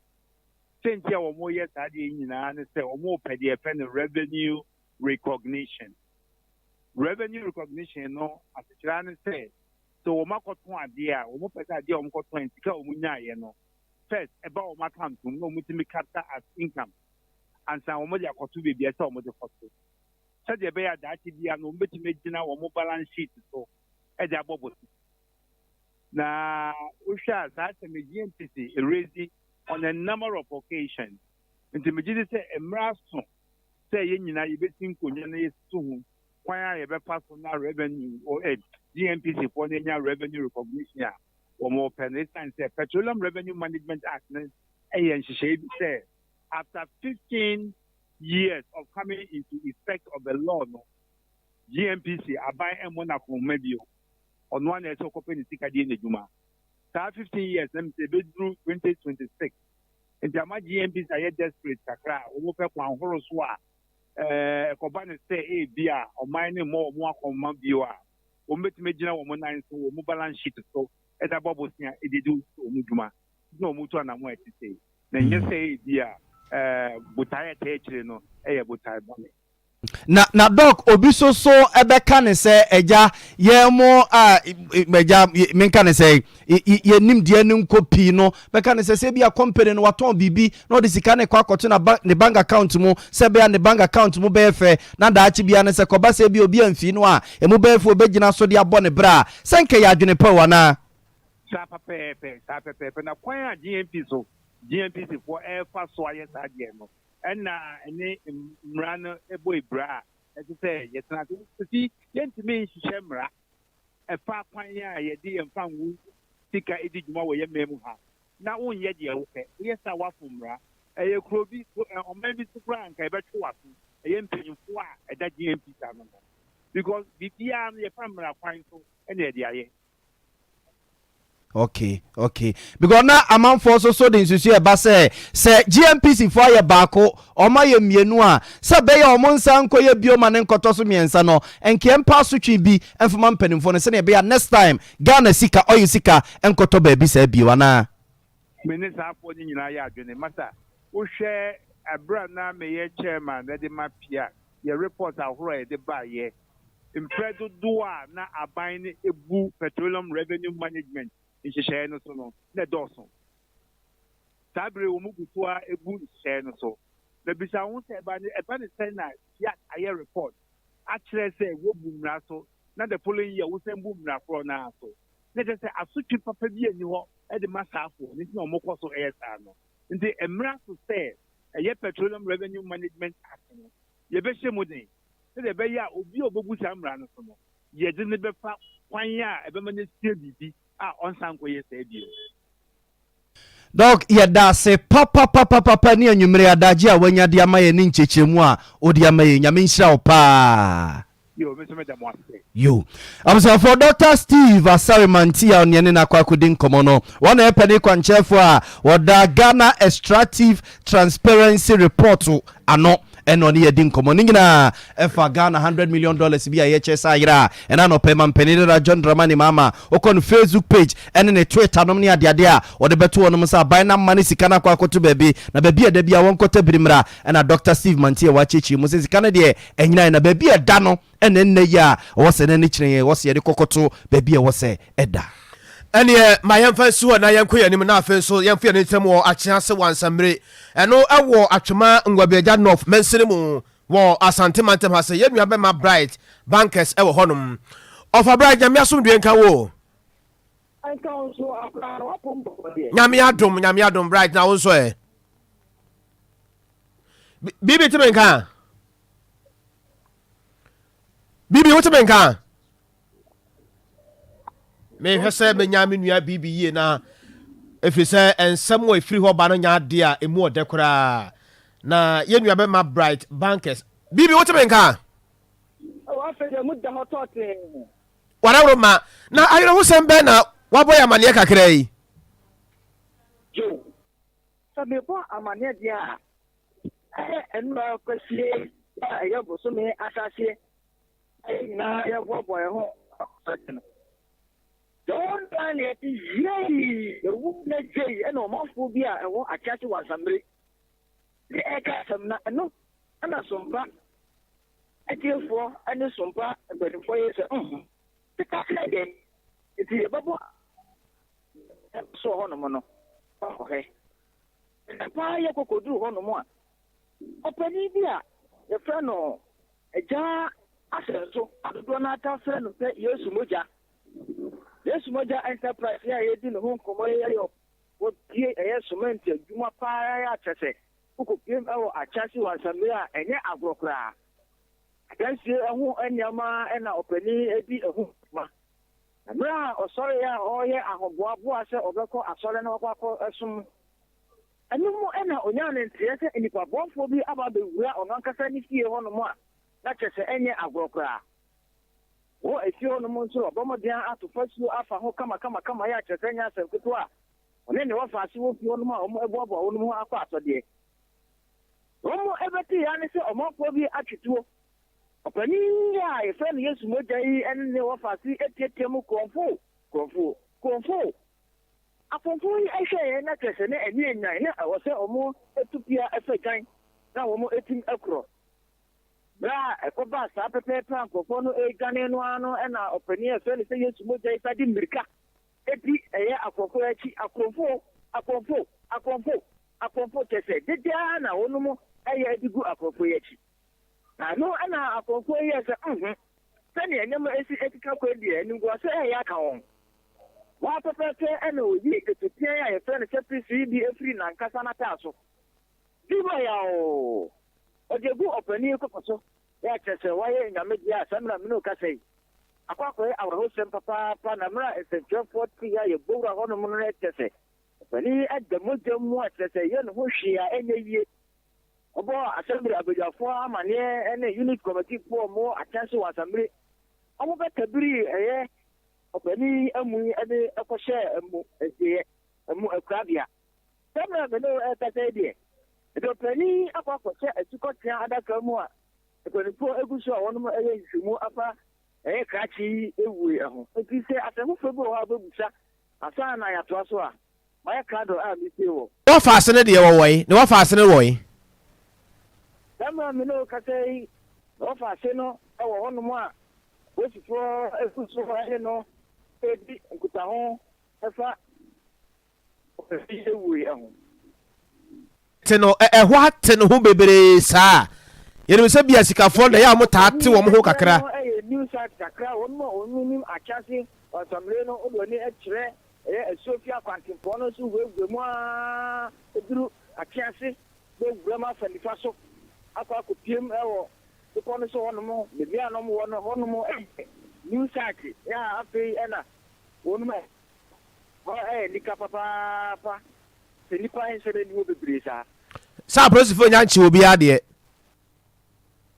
Sɛ nti a wɔyɛ saa adeɛ yi nyinaa ne sɛ wɔrepɛ deɛ yɛfrɛ no revenue recognition. Revenue recognition no asekyerɛ ara ne sɛ, sɛ wɔakɔtɔn adeɛ a, wɔpɛ sɛ adeɛ a wɔkɔtɔn sika a wɔnyaeɛ no, first ɛba wɔn account mu na wɔtumi capture as income ansa wɔde akɔto baabi a ɛsɛ sɛ wɔde kɔto. Sɛdeɛ ɛbɛyɛ a daakye biara no wɔbɛtumi agyina wɔn balance sheet so de abɔ bosea. Na wohwɛ a saa asɛm yi GNPC raise on a number of occasions. Nti megye di sɛ mmerɛ aso sɛ yɛn nyinaa yɛbɛsi nkonnwa na yɛsusu ho kwan a yɛbɛfa so na revenue or eh, GNPC foɔ no anya revenue recognition a wɔpɛ no ɛsiane sɛ Petroleum Revenue Management Act no ɛyɛ nhyehyɛe bi sɛ after 15 years of coming into effect of the law no GNPC aban mmɔ no akɔnhoma bio. Ɔno ara na ɛsɛ ɔkɔpɛ ne sika de yɛ n'adwuma. Saa 15 years na mesɛ ɛbɛduru 2026. Nti ama GNPC ayɛ desperate kakra a wɔpɛ kwan horow so a ɛkɔba no sɛ ebi a ɔman no mmɔ wɔn akɔnhoma bio a, wɔbɛtumi agyina wɔn nan so, wɔn balance sheet so de abɔ bosea de adi wɔn dwuma. Nti na wɔtu anammɔn a ɛte sei. Na ɛnyɛ sɛ ebi a botae a ɛtaa akyire no yɛ botae bɔne. Na na dɔk obi so so ɛbɛka ne sɛ agya yɛn mo a agya menka ne sɛ yɛn nimdeɛ no nkɔ pii no bɛka ne sɛ sɛ ebi a company no watɔn biribi na ɔde sika no kɔ akɔto na ba ne bank account mu sɛ ɛbɛyɛ ne bank account mu bɛyɛ fɛ na daakye bia no sɛ kɔba sɛ ebi obi amfi no a emu bɛyɛ fɛ obɛgyina so de abɔ ne bra sɛ nka yɛ adwene pa o anaa? Saa pɛpɛɛpɛ, saa pɛpɛɛpɛ. Na kwan a GNP so, GNPC foɔ ɛrefa so ayɛ saa deɛ no, ɛna ɛne mmara no bɔ abira a, ɛsɛ sɛ yɛtena ase. Nti yɛntumi nhyehyɛ mmara ɛfa kwan a yɛde yɛn fango sika di dwuma wɔ yɛn man mu ha na wonyɛ deɛ wopɛ. Woyɛ saa a woafom mmara. Ɛyɛ kuro bi, ɔman bi so koraa a nka yɛbɛtwe w'aso. Ɛyɛ mpanyinfoɔ a ɛda GNPC ano no. Because biribiara no yɛfa mmara kwan so na yɛde ayɛ. Okay, okay. Because na amanfoɔ nso so de nsusu ɛba sɛ sɛ GMPC foɔ ayɛ baako, wɔn ayɛ mmienu a, sɛ ɛbɛyɛ wɔn nsa nkɔyɛ bio ma ne nkɔtɔ so mmiɛnsa no, nkeɛ mpa asotwe bi mfama mpanimfoɔ no sɛdeɛ ɛbɛyɛ a next time Ghana sika, oil sika nkɔtɔ baabi saa bio anaa? Me ne saa foɔ no nyinaa yɛ adwene. Masa, wohwɛ ɛberɛ a na meyɛ chairman de ma PIAC, yɛ report ahoroɔ a yɛde baeɛ, mprɛ dodoɔ a na aban no bu Petroleum Revenue Management nhyehyɛeɛ no so no, na ɛdɔɔso. Saa berɛ yi, wɔgu so ara bu nhyehyɛeɛ no so. Na bisa wo ho sɛ, ɛba no, ɛba no sɛn na FIAC ayɛ report akyerɛ sɛ wobu mmara so, na the following year wosan bu mmara korɔ no ara so? Na kyerɛ sɛ asotwe papa bi nni hɔ de ma saa afoɔ no, nti na wɔkɔ so yɛ saa no. Nti ɛmmra so sɛ ɛyɛ Petroleum Revenue Management Act no, yɛbɛhyɛ mu den. sɛdeɛ ɛbɛyɛ a obi a ɔbɛbu saa mmara no so no, yɛde no bɛfa kwan a ɛbɛma no asua biribi a ɔnsan nkɔyɛ saa bio. Doc yɛda ase papapapapa ne anwummere adagye a wanya de ama yɛn ne nkyerɛkyerɛmu a wode ama yɛn. Nyame nhyira wo paa. Yo, me nso meda mo ase. Yo. Abusuafoɔ, Dɔkta Steve Asare Manti a ɔne yɛne no akɔ akɔdi nkɔmmɔ no, wɔn na ɛpɛ ne kwankyerɛfoɔ a wɔda Ghana Extractive Transparency Report ano ɛna ɔne yɛdi nkɔmmɔ. Ne nyinaa ɛfa Ghana $100 million bi a yɛkyɛ sɛ ayera a ɛna anɔpɛ mampanin dada John Dramani Mahama wokɔ no Facebook page ɛne ne Twitter nom ne adeade a wɔde bɛto hɔ nom sɛ aban no ama ne sika no akɔ akɔto baabi na baabi a ɛda biara wɔnkɔtɔ biri mmra ɛna Dɔkta Steve Manti a wɔakyerɛkyerɛ mu sɛ sika no deɛ ɛnyinae na baabi a ɛda no ɛna ɛnnɛ yi a ɛwɔ sɛ n'ani kyerɛ yɛn, ɛwɔ sɛ yɛde kɔkɔto baabi a ɛwɔ sɛ ɛda. Ɛneɛ ma yɛmfa nsi hɔ na yɛnkɔ yɛn anim na afei nso yɛmfa yɛn ani nkyerɛ mu wɔ Akyease Wansammire, ɛno ɛwɔ Atwema Ngwabiagya North mansini mu wɔ Asante mantam ha sɛ yɛn nua bɛma Bright Bankers ɛwɔ hɔnom. Ɔfa Bright, Nyame asomdwoe nka wo o. Nka wo nso akora no wapom bɔkɔ deɛ. Nyame adom, Nyame adom Bright na wo nso ɛ? Bibi te me nka? Bibi wote me nka? Mehwɛ sɛ menya me nua Bibi yie na ɛfiri sɛ nsɛm a ɛfiri hɔ ba no nya adeɛ a ɛmu ɔdɛ koraa na yɛn nua bɛma Bright Bankers. Bibi wote me nka? Wadaworo ma na ayerɛhosɛm bɛn na wabɔ yɛ amanneɛ kakra yi? Sɛ mebɔ amanneɛ deɛ a, ɛyɛ nnora kwasie a ɛyɛ bosome ahyɛaseɛ a yɛn nyinaa yɛboaboa yɛn ho akɔ no. Sɛ wɔn daa na yɛte yei, ewu na gyei ɛna ɔmanfoɔ bi a ɛwɔ Akyase Wansammere. de reka asɛm na ɛno na Sompa atiefoɔ ne Sompa mpanimfoɔ yɛ sɛ nhmm sika sɛ dɛn nti yɛbɛbɔ so wɔ hɔnom no akɔhwɛ. Na paa yɛkɔ kɔduru hɔnom a, ɔpanin bi a yɛfrɛ no Agya Asɛnso a dodoɔ no ara taa frɛ no sɛ Yesu Mogya, Yesu Mogya Enterprise yi a yɛredi ne ho nkɔmmɔ yi yɛ wɔpie ɛyɛ cement adwuma paa ara a kyerɛ sɛ wokɔpiem wɔ Akyase wɔ Asamire a ɛnyɛ agorɔ koraa. Adansie ho nneɛma na ɔpanin yi di ho dwuma. Na berɛ a ɔsɔreeɛ a ɔreyɛ ahoboaboa sɛ ɔbɛkɔ asɔre na wakɔ akɔsom, ɛno mu na ɔnyaa ne nteɛ sɛ nnipa bɔnfoɔ bi aba abɛwura ɔno ankasa ne fie hɔnom a na kyerɛ sɛ ɛnyɛ agorɔ koraa. Wɔ efie hɔnom nso wabɔ mmɔden ato fasuo afa ho kamakamakama yɛ a kyerɛ sɛ ɛnyɛ asɛm ketewa a ɔne ne wɔfaase wɔ fie hɔnom a wɔboaboa wɔn ho akɔ asɔdeɛ. Wɔbɛtee ara ne sɛ ɔmanfoɔ bi atwe tuo. Ɔpanin yi a yɛfrɛ no Yesu Mogya yi ne ne wɔfaase teateam Korɔmfo! Korɔmfo! Korɔmfo! Akorɔmfo yi hwɛeɛ na kyerɛ sɛ na ani anyan na ɛwɔ sɛ wɔtu pia fa dwan na wɔtim korɔ. Berɛ a ɛkɔbaa saa pɛpɛɛpɛ a nkurɔfoɔ no redwane no ara no na ɔpanin a yɛfrɛ no sɛ Yesu Mogya yi san de mmirika di ɛyɛ akorɔmfoɔ yi akyi, Akorɔmfoɔ! Akorɔmfoɔ! Akorɔmfoɔ! Akorɔmfoɔ! Kyerɛ sɛ, dede ara na wɔnom yɛ de gu akorɔmfoɔ yi akyi. Na ɛno na akorɔmfoɔ yi yɛɛ sɛ, Nhu, sɛdeɛ nneɛma si keka kɔ yi deɛ, animguaseɛ reyɛ aka wɔn. Hɔ ara pɛpɛɛpɛ na ɔyii atuteɛ a yɛfrɛ no sɛ pistol yi bi firii n'ankasa n'ataaso. Viva yaoo! Ɔde agu ɔpanin yi koko so, yɛ a kyerɛ sɛ wayɛ Nyame dea a saa mmerɛ a me ne wo kasa yi, akɔ akɔyɛ awerɛhosɛm papaapa na mmerɛ a nsɛntwerɛfoɔ te a yɛbɔ wura hɔnom no na kyerɛ sɛ ɔpanin yi ada mogya mu a kyerɛ sɛ yɛ ne ho hwee a ɛnyɛ yie. Ɔbɔɔ Asɛmbere abadwafoɔ amaneɛ ne Unit Committee foɔ a wɔwɔ Akyɛnse wɔ Asɛmbere, wɔbɛtabirii ɛyɛ ɔpanin yi amu yi de kɔhyɛɛ amu asieɛ, amu akurabea. Saa mmerɛ a me ne wo rekasa yi deɛ, mede ɔpanin yi akɔ akɔhyɛ asukɔtweaa adaka mu a mpanimfoɔ gu so a wɔnom reyɛ nhwehwɛmu afa ɛyɛ krakye yi wuo yi ho. Enti sɛ asɛm foforɔ bi wɔ hɔ a wobɛbusa ansa na yɛatoa so a, mayɛ krado a metie wɔ. Ne wɔfaase no deɛ wɔwɔ he? Ne wɔfaase no wɔ he? Saa mmerɛ a me ne wo rekasa yi, ne wɔfaase no wɔ hɔnom a apolisifoɔ gu so ne no redi nkutaho fa Te no, ɛhɔ ate ne ho bebree saa. Yɛnim sɛ bia sikafoɔ no deɛ ɛyɛ a wɔtaa te wɔn ho kakra. Ɛno yɛ new site kakra, wɔn a wɔn nim akyase ɔsamire no wode w'ani kyerɛ ɛyɛ asuo fi akwantempɔn no so wurawura mu ara duru atwease bɛwura mu afa nifa so akɔ akɔpiem wɔ bepɔ no so hɔnom, baabi a na wɔwɔ no hɔnom yɛ new site a afei na wɔn Hɔ yɛ anika papaapa. Sɛ nnipa nhyɛ da nni hɔ bebree saa. Sɛ apolisifoɔ nnya nkye obiara deɛ.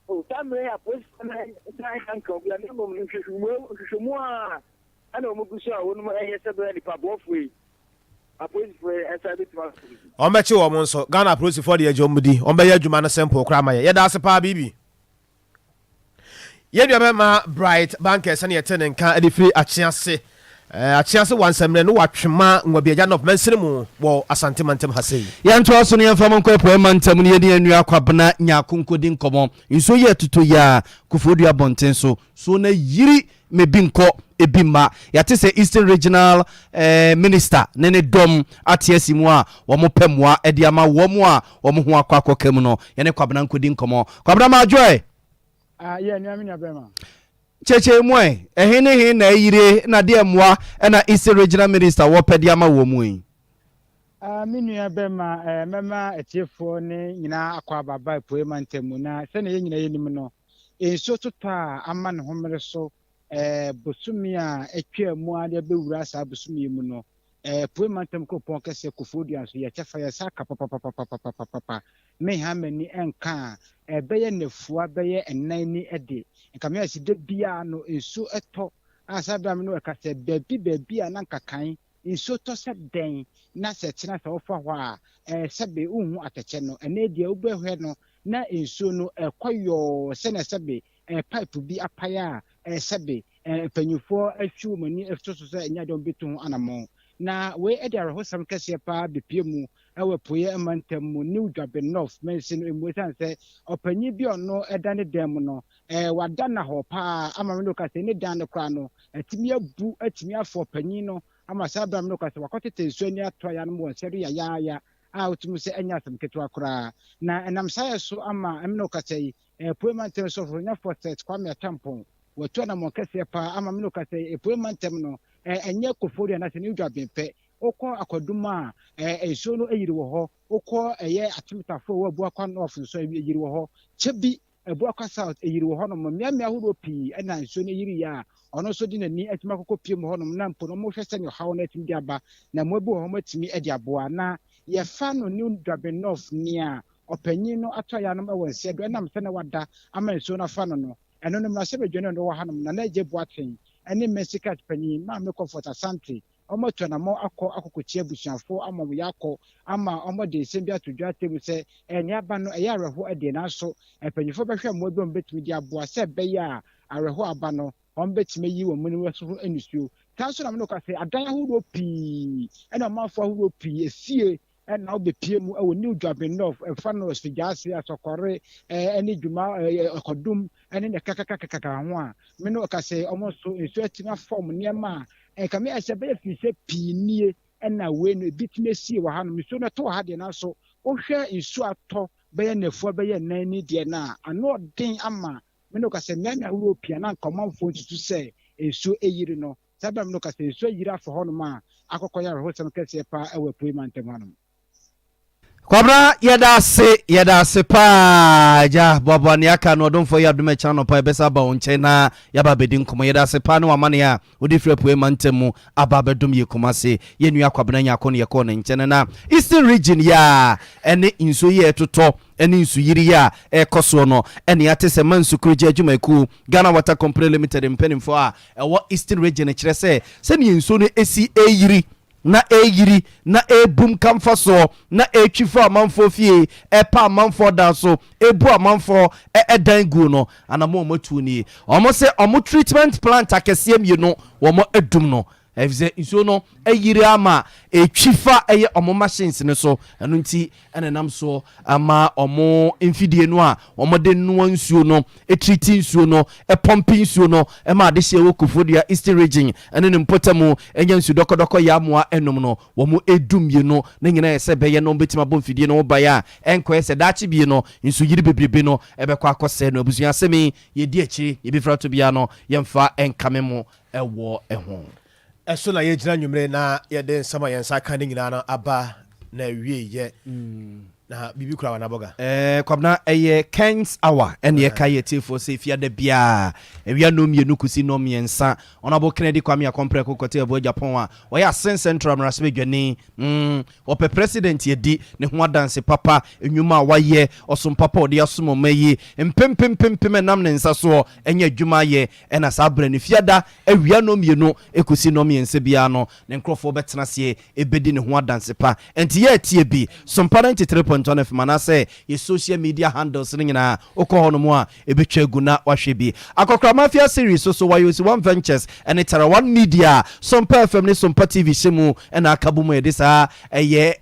O, saa mmerɛ yi apolisifoɔ no nsa nnya nka obiara, na mmom nhwehwɛmu, nhwehwɛmu a ɛna wɔn gu so a wɔn ɛyɛ sɛ bɛyɛ nipa bɔɔfoɔ yi, apolisifoɔ yi nsa bɛtumi asɔ bi. Wɔn bɛkye wɔn nso. Ghana apolisifoɔ deɛ gye wɔn di. Wɔn bɛyɛ adwuma no simple koraa ama yɛn. Yɛda ase paa Bibi. Yɛn nuabɛma Bright Bankers sɛnea yɛte ne nka de firi Akyease. Akyease wɔ Ansɛmmerɛ no wɔ Atwema Nwabiagya North mansini mu wɔ Asante mantam ha sei. Yɛntoa so na yɛmfa mo nkɔ Apueɛ mantam na yɛne yɛn nua Kwabena Nyarko nkɔdi nkɔmmɔ. Nsuo yi a ɛtotɔ yi ara, Koforidua abɔnten so, nsuo no ayiri ma ebi nkɔ, ebi mma. Yɛate sɛ Eastern Regional Minister ne ne dɔm ate asi mu a wɔpɛ mmoa de ama wɔn a wɔn ho akɔ akɔka mu no. Yɛne Kwabena nkɔdi nkɔmmɔ. Kwabena Madwoe! Ah, yeah, nua me nua bɛrima. Kyerɛkyerɛ mu ɛ, ɛhe ne he na ayire na deɛ mmoa na Eastern Regional Minister wɔpɛ de ama wɔn mu yi? Ah, me nua bɛrima, eh, mɛma atiefoɔ ne nyinaa akɔ aba aba Apueɛ mantam mu, na sɛnea yɛn nyinaa yɛnim no, nsuo totɔ a ama ne homere so eh, bosome a atwaa mu ara de abɛwura saa bosome yi mu no, eh, Apueɛ mantam kuropɔn kɛseɛ Koforidua nso yɛkyɛ fa yɛn nsa aka papapapapapapapa. Menha m'ani nka a, ɛbɛyɛ nnafua bɛyɛ nnan ni de, nka meyɛ sɛ da biara no nsuo tɔ a saa berɛ a me ne wo ɛka sɛ baabi baabi a na nka kan nsuo tɔ sɛ dɛn na sɛ kyena sɛ wofa hɔ a ɛɛ sɛbe wonhu atɛkyɛ no, ɛnnɛ deɛ wobɛhwɛ no na nsuo no ɛkɔ yɔɔ sɛnea sɛbe ɛɛ pipe bi apae a ɛɛ sɛbe ɛɛ mpanyinfoɔ atwi wɔn ani to so sɛ ɛnyɛ adeɛ a wɔbɛtu ho anammɔn. Na wei de awerɛhosɛm kɛseɛ paa bɛpue mu wɔ Apueeɛ Mantam mu, New Juaben North mansin no mu ɛsiane sɛ ɔpanyin bi a ɔno da ne dan mu no, wada nnahɔɔ paa ama me ne wo ka sɛ ne dan no koraa no atumi abu atumi afa ɔpanyin no ama saa berɛ a me ne wo ka sɛ wakɔtetɛ nsuo ani ato ayanom wɔ nsa do yayaaya a wotumi sɛ ɛnyɛ asɛm ketewa koraa. Na ɛnam saa yɛ so ama me ne wo kasa yi, Apueeɛ Mantam Sɔforonyafoɔ Seth Kwame Acheampong watu anammɔn kɛseɛ paa ama me ne wo kasa yi, Apueeɛ Mantam no ɛnyɛ Koforidua anaasɛ New Juaben pɛ. Wokɔ Akwadum a, nsuo no ayiri wɔ hɔ. Wokɔ ɛyɛ Atemetafo a ɛwɔ Abuakwa North nso a, ayiri wɔ hɔ. Kyɛbi, Abuakwa South, ayiri wɔ hɔnom. Mmeammea ahodoɔ pii na nsuo no ayiriiɛ a ɔno nso de n'ani atumi akɔkɔpue mu hɔnom na mpo no wɔhwɛ sɛdeɛ ɔhaw no atumi de aba na mmoa bi wɔ hɔ wɔatumi de aboa. Na yɛfa no New Juaben North nea ɔpanyin no atɔ ayanom wɔ nseɛ do ɛnam sɛ na wada ama nsuo no afa no no. Ɛno no mmarahyɛbadwani a ɔno wɔ hanom, Nana Adjei Boateng ne Mensikat panyin Maame Comfort Asante Wɔatu anammɔn akɔ akɔkɔkyia abusuafoɔ ama wɔn yɛ akɔ ama wɔde nsɛm bi ato dwa akyerɛ mu sɛ nea aba no ɛyɛ awerɛhoɔ deɛ nanso mpanimfoɔ bɛhwɛ mmoa bi a wɔbɛtumi de aboa sɛ ɛbɛyɛ a awerɛhoɔ a aba no wɔbɛtumi ayi wɔn aniwa so ho nisuo. Saa nso na me ne wo ka sɛ adan ahodoɔ pii ne ɔmanfoɔ ahodoɔ pii efie na wobɛpue mu wɔ New Juaben North, ɛfa no Sogyaase, Asɔkɔre ne Dwuma, Kwadum ne nea ɛkekakakeka ho a, me ne wo ka sɛ wɔn nso nsuo atumi afa wɔn nneɛma a ɛkame ayɛ sɛ ɛbɛyɛ mfirihyia pii nie na wei no ebi tumi asie wɔ hanom. Nsuo no ɛtɔ wɔ ha deɛ nanso wohwɛ nsuo atɔ bɛyɛ nnafua bɛyɛ nnan ni deɛ no a, ano ɔden ama me ne wo ka sɛ mmeammea ahoroɔ pii a na anka ɔmanfoɔ nsusu sɛ nsuo ayiri no, Saa bere no ka sɛ nsu ayiri afa hɔnom a akɔkɔyɛ awerɛhosɛm kɛseɛ paa wɔ Apuei Mantam hanom. Kwabena yɛda ase yɛda ase paa agya boaboa nea aka no ɔdomfoɔ yɛ adom ɛkyena anɔpa yɛbɛsa aba wo nkyɛn na yɛaba abɛdi nkɔmmɔ yɛda ase paa ne w'amane a wode firi apuei mantam mu aba abɛdom yɛ Kumase yɛn nua Kwabena Nyarko no yɛkɔɔ ne nkyɛn na Eastern region yɛ a ɛne nsuo yi a ɛtotɔ ɛne nsuyiri yi a ɛrekɔ soɔ no ɛne ate sɛ Mansu Kurogya adwumayɛkuo Ghana Water Company Limited mpanimfoɔ a ɛwɔ Eastern Region kyerɛ sɛ sɛdeɛ nsuo no si reyiri na ɛreyiri na ɛrebum ka mfasoɔ na ɛretwi fa amanfoɔ fie, ɛrepa amanfoɔ dan so, ɛrebu amanfoɔ dan guo no, anammɔn a wɔatuo nie. Wɔn se wɔn treatment plant akɛseɛ mmienu wɔn adum no ɛfisɛ nsuo no ayiri ama ɛretwi fa ɛyɛ wɔn machines no so, ɛno nti na ɛnam soɔ ama wɔn mfidie no a wɔde noa nsuo no, treati nsuo no, pɔmpe nsuo no ma adehyeɛ wɔ Koforidua Eastern Region ne ne mpɔtamu nya nsu dɔkɔdɔkɔ yɛ amoa nom no, wɔn du mmienu no nyinaa yɛ sɛ ɛbɛyɛ na wɔbɛtumi abɔ mfidie no ho ban a ɛnkɔyɛ sɛ daakye bie no nsuyiri bebrebe no bɛkɔ akɔsɛe no. Abusua asɛm yi yɛdi akyire, yɛbɛfiri ato biara no yɛmfa nkame mo wɔ ho. Ɛso na yɛgyina anwummere na yɛde nsɛm a yɛn nsa aka no nyinaa no aba n'awieeɛ. Na biribi kura w'anabɔga. Ɛɛ Kwabena, ɛyɛ Ken's Hour ɛna yɛka yɛ atiefoɔ sɛ efiada biara awia nnɔnmienu kɔsi nnɔnmiɛnsa. Honourable Kennedy Kwame Akompreko Kɔte Abua Agyapong a ɔyɛ Asen Central mmarahyɛbadwani, mm, ɔpɛ President adi ne ho adanse papa, nnwuma a wayɛ, ɔsom papa a ɔde asom ɔman yi, mpempempempem ɛnam ne nsa soɔ anya adwuma ayɛ, ɛna saa berɛ no fiada awia nnɔnmienu kɔsi nnɔnmiɛnsa biara no, ne nkurɔfoɔ bɛtena aseɛ bɛdi ne ho adanse pa. Enti yɛ tie bi, Sompa 93.1 FM anaasɛ yɛ social media handles no nyinaa, wokɔ hɔnom a, ɛbɛtwa agu na woahwɛ bi. Akɔkora Mafia Series so so, Wayosi One Ventures ne Tara One Media a Sompa FM ne Sompa TV hyɛ mu na aka bom a yɛde saa ɛyɛ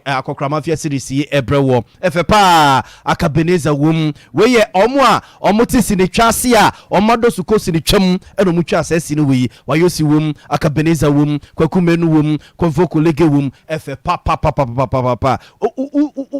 Akɔkora Mafia Series yi brɛ woɔ. Ɛfɛ paa, Akabenezer wom. Wei yɛ wɔn a wɔte sinitwa ase a wɔn adɔ so kɔ sinitwa mu na wɔtwaa saa sini wei. Wayosi wom, Akabenezer wom, Kwaku Manu wom, Komfo Kolege wom. Ɛfɛ papapapapapapa.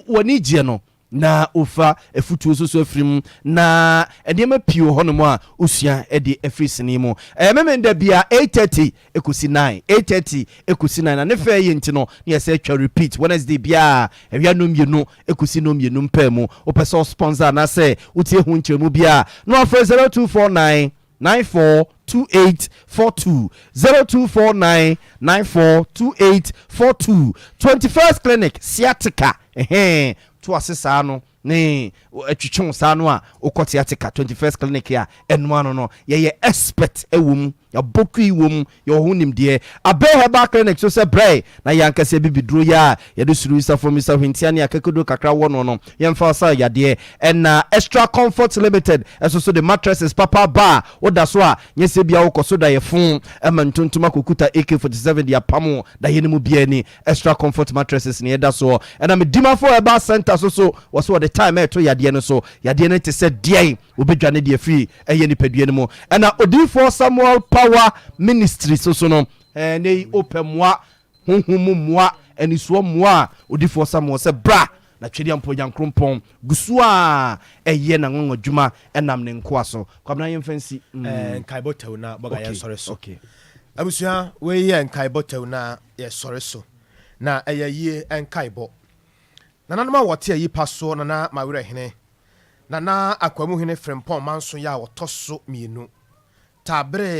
W'ani gyeɛ no na wofa afutuo nso so afiri mu na nneɛma pii wɔ hɔnom a wosua de afiri sini mu. Ɛyɛ Memenda biara 8:30 kɔsi 9, 8:30 kɔsi 9 na ne fɛ yɛ nti no na yɛsɛ twa repeat Wednesday biara awia nnɔnmienu kɔsi nnɔnmienu mpaa mu. Wopɛ sɛ ɔsponsor anaasɛ wotie ho nkyerɛmu biara na wafrɛ 0249 94 2842 0249 94 2842 21st Clinic sciatica ɛhɛn to ase saa no ne ɛtwetwe wo saa no a wokɔ sciatica 21st Clinic a ɛno ano no yɛyɛ expert ɛwɔ mu. Yɛabɔ kui wɔ mu, yɛwɔ ho nimdeɛ. Abɛ Herbal Clinic so sɛ brɛ na yɛn ankasa abibiduro yi a yɛde suruwisa, fomisa, hwentia ne akakaduro kakra wɔ no no, yɛmfa nsa yadeɛ. Ɛna Extra Comfort Limited nso so de mattresses papa ba a woda so a nyɛ sɛ ebia wokɔ so da yɛ fo ma ntontom akɔkuta AK-47 de apam wo daeɛ no mu biara ni. Extra Comfort Mattresses na yɛda soɔ. Ɛna Medimafo Herbal Centre nso so wɔ so wɔde time ɛreto yadeɛ no so. Yadeɛ no te sɛ deɛn? Wobɛdwane de afiri ɛyɛ nipadua no mu. Ɛna Odiyifoɔ Samuel Power Ministry so so no, ɛnɛ yi wopɛ mmoa, honhom mu mmoa, anisoɔ mmoa a, Odiyifoɔ Samuel sɛ bra na Twedeampɔ Nyankrompɔn gu so a ɛyɛ n'anwanwadwuma ɛnam ne nkoa so. Kwabena yɛmfa nsi. Mm. Eh, nkaebɔ tɛw na bɔga Okay, yɛnsɔre so. okay. Abusua, wei yɛ nkaebɔ tɛw na yɛsɔre so. Na ɛyɛ yie nkaebɔ. Nananom a wɔte ayi pa soɔ, Nana Mawerɛ Hene, Nana Akwamuhene Frimpong Manso yɛ a ɔtɔ so mmienu. Taa bere.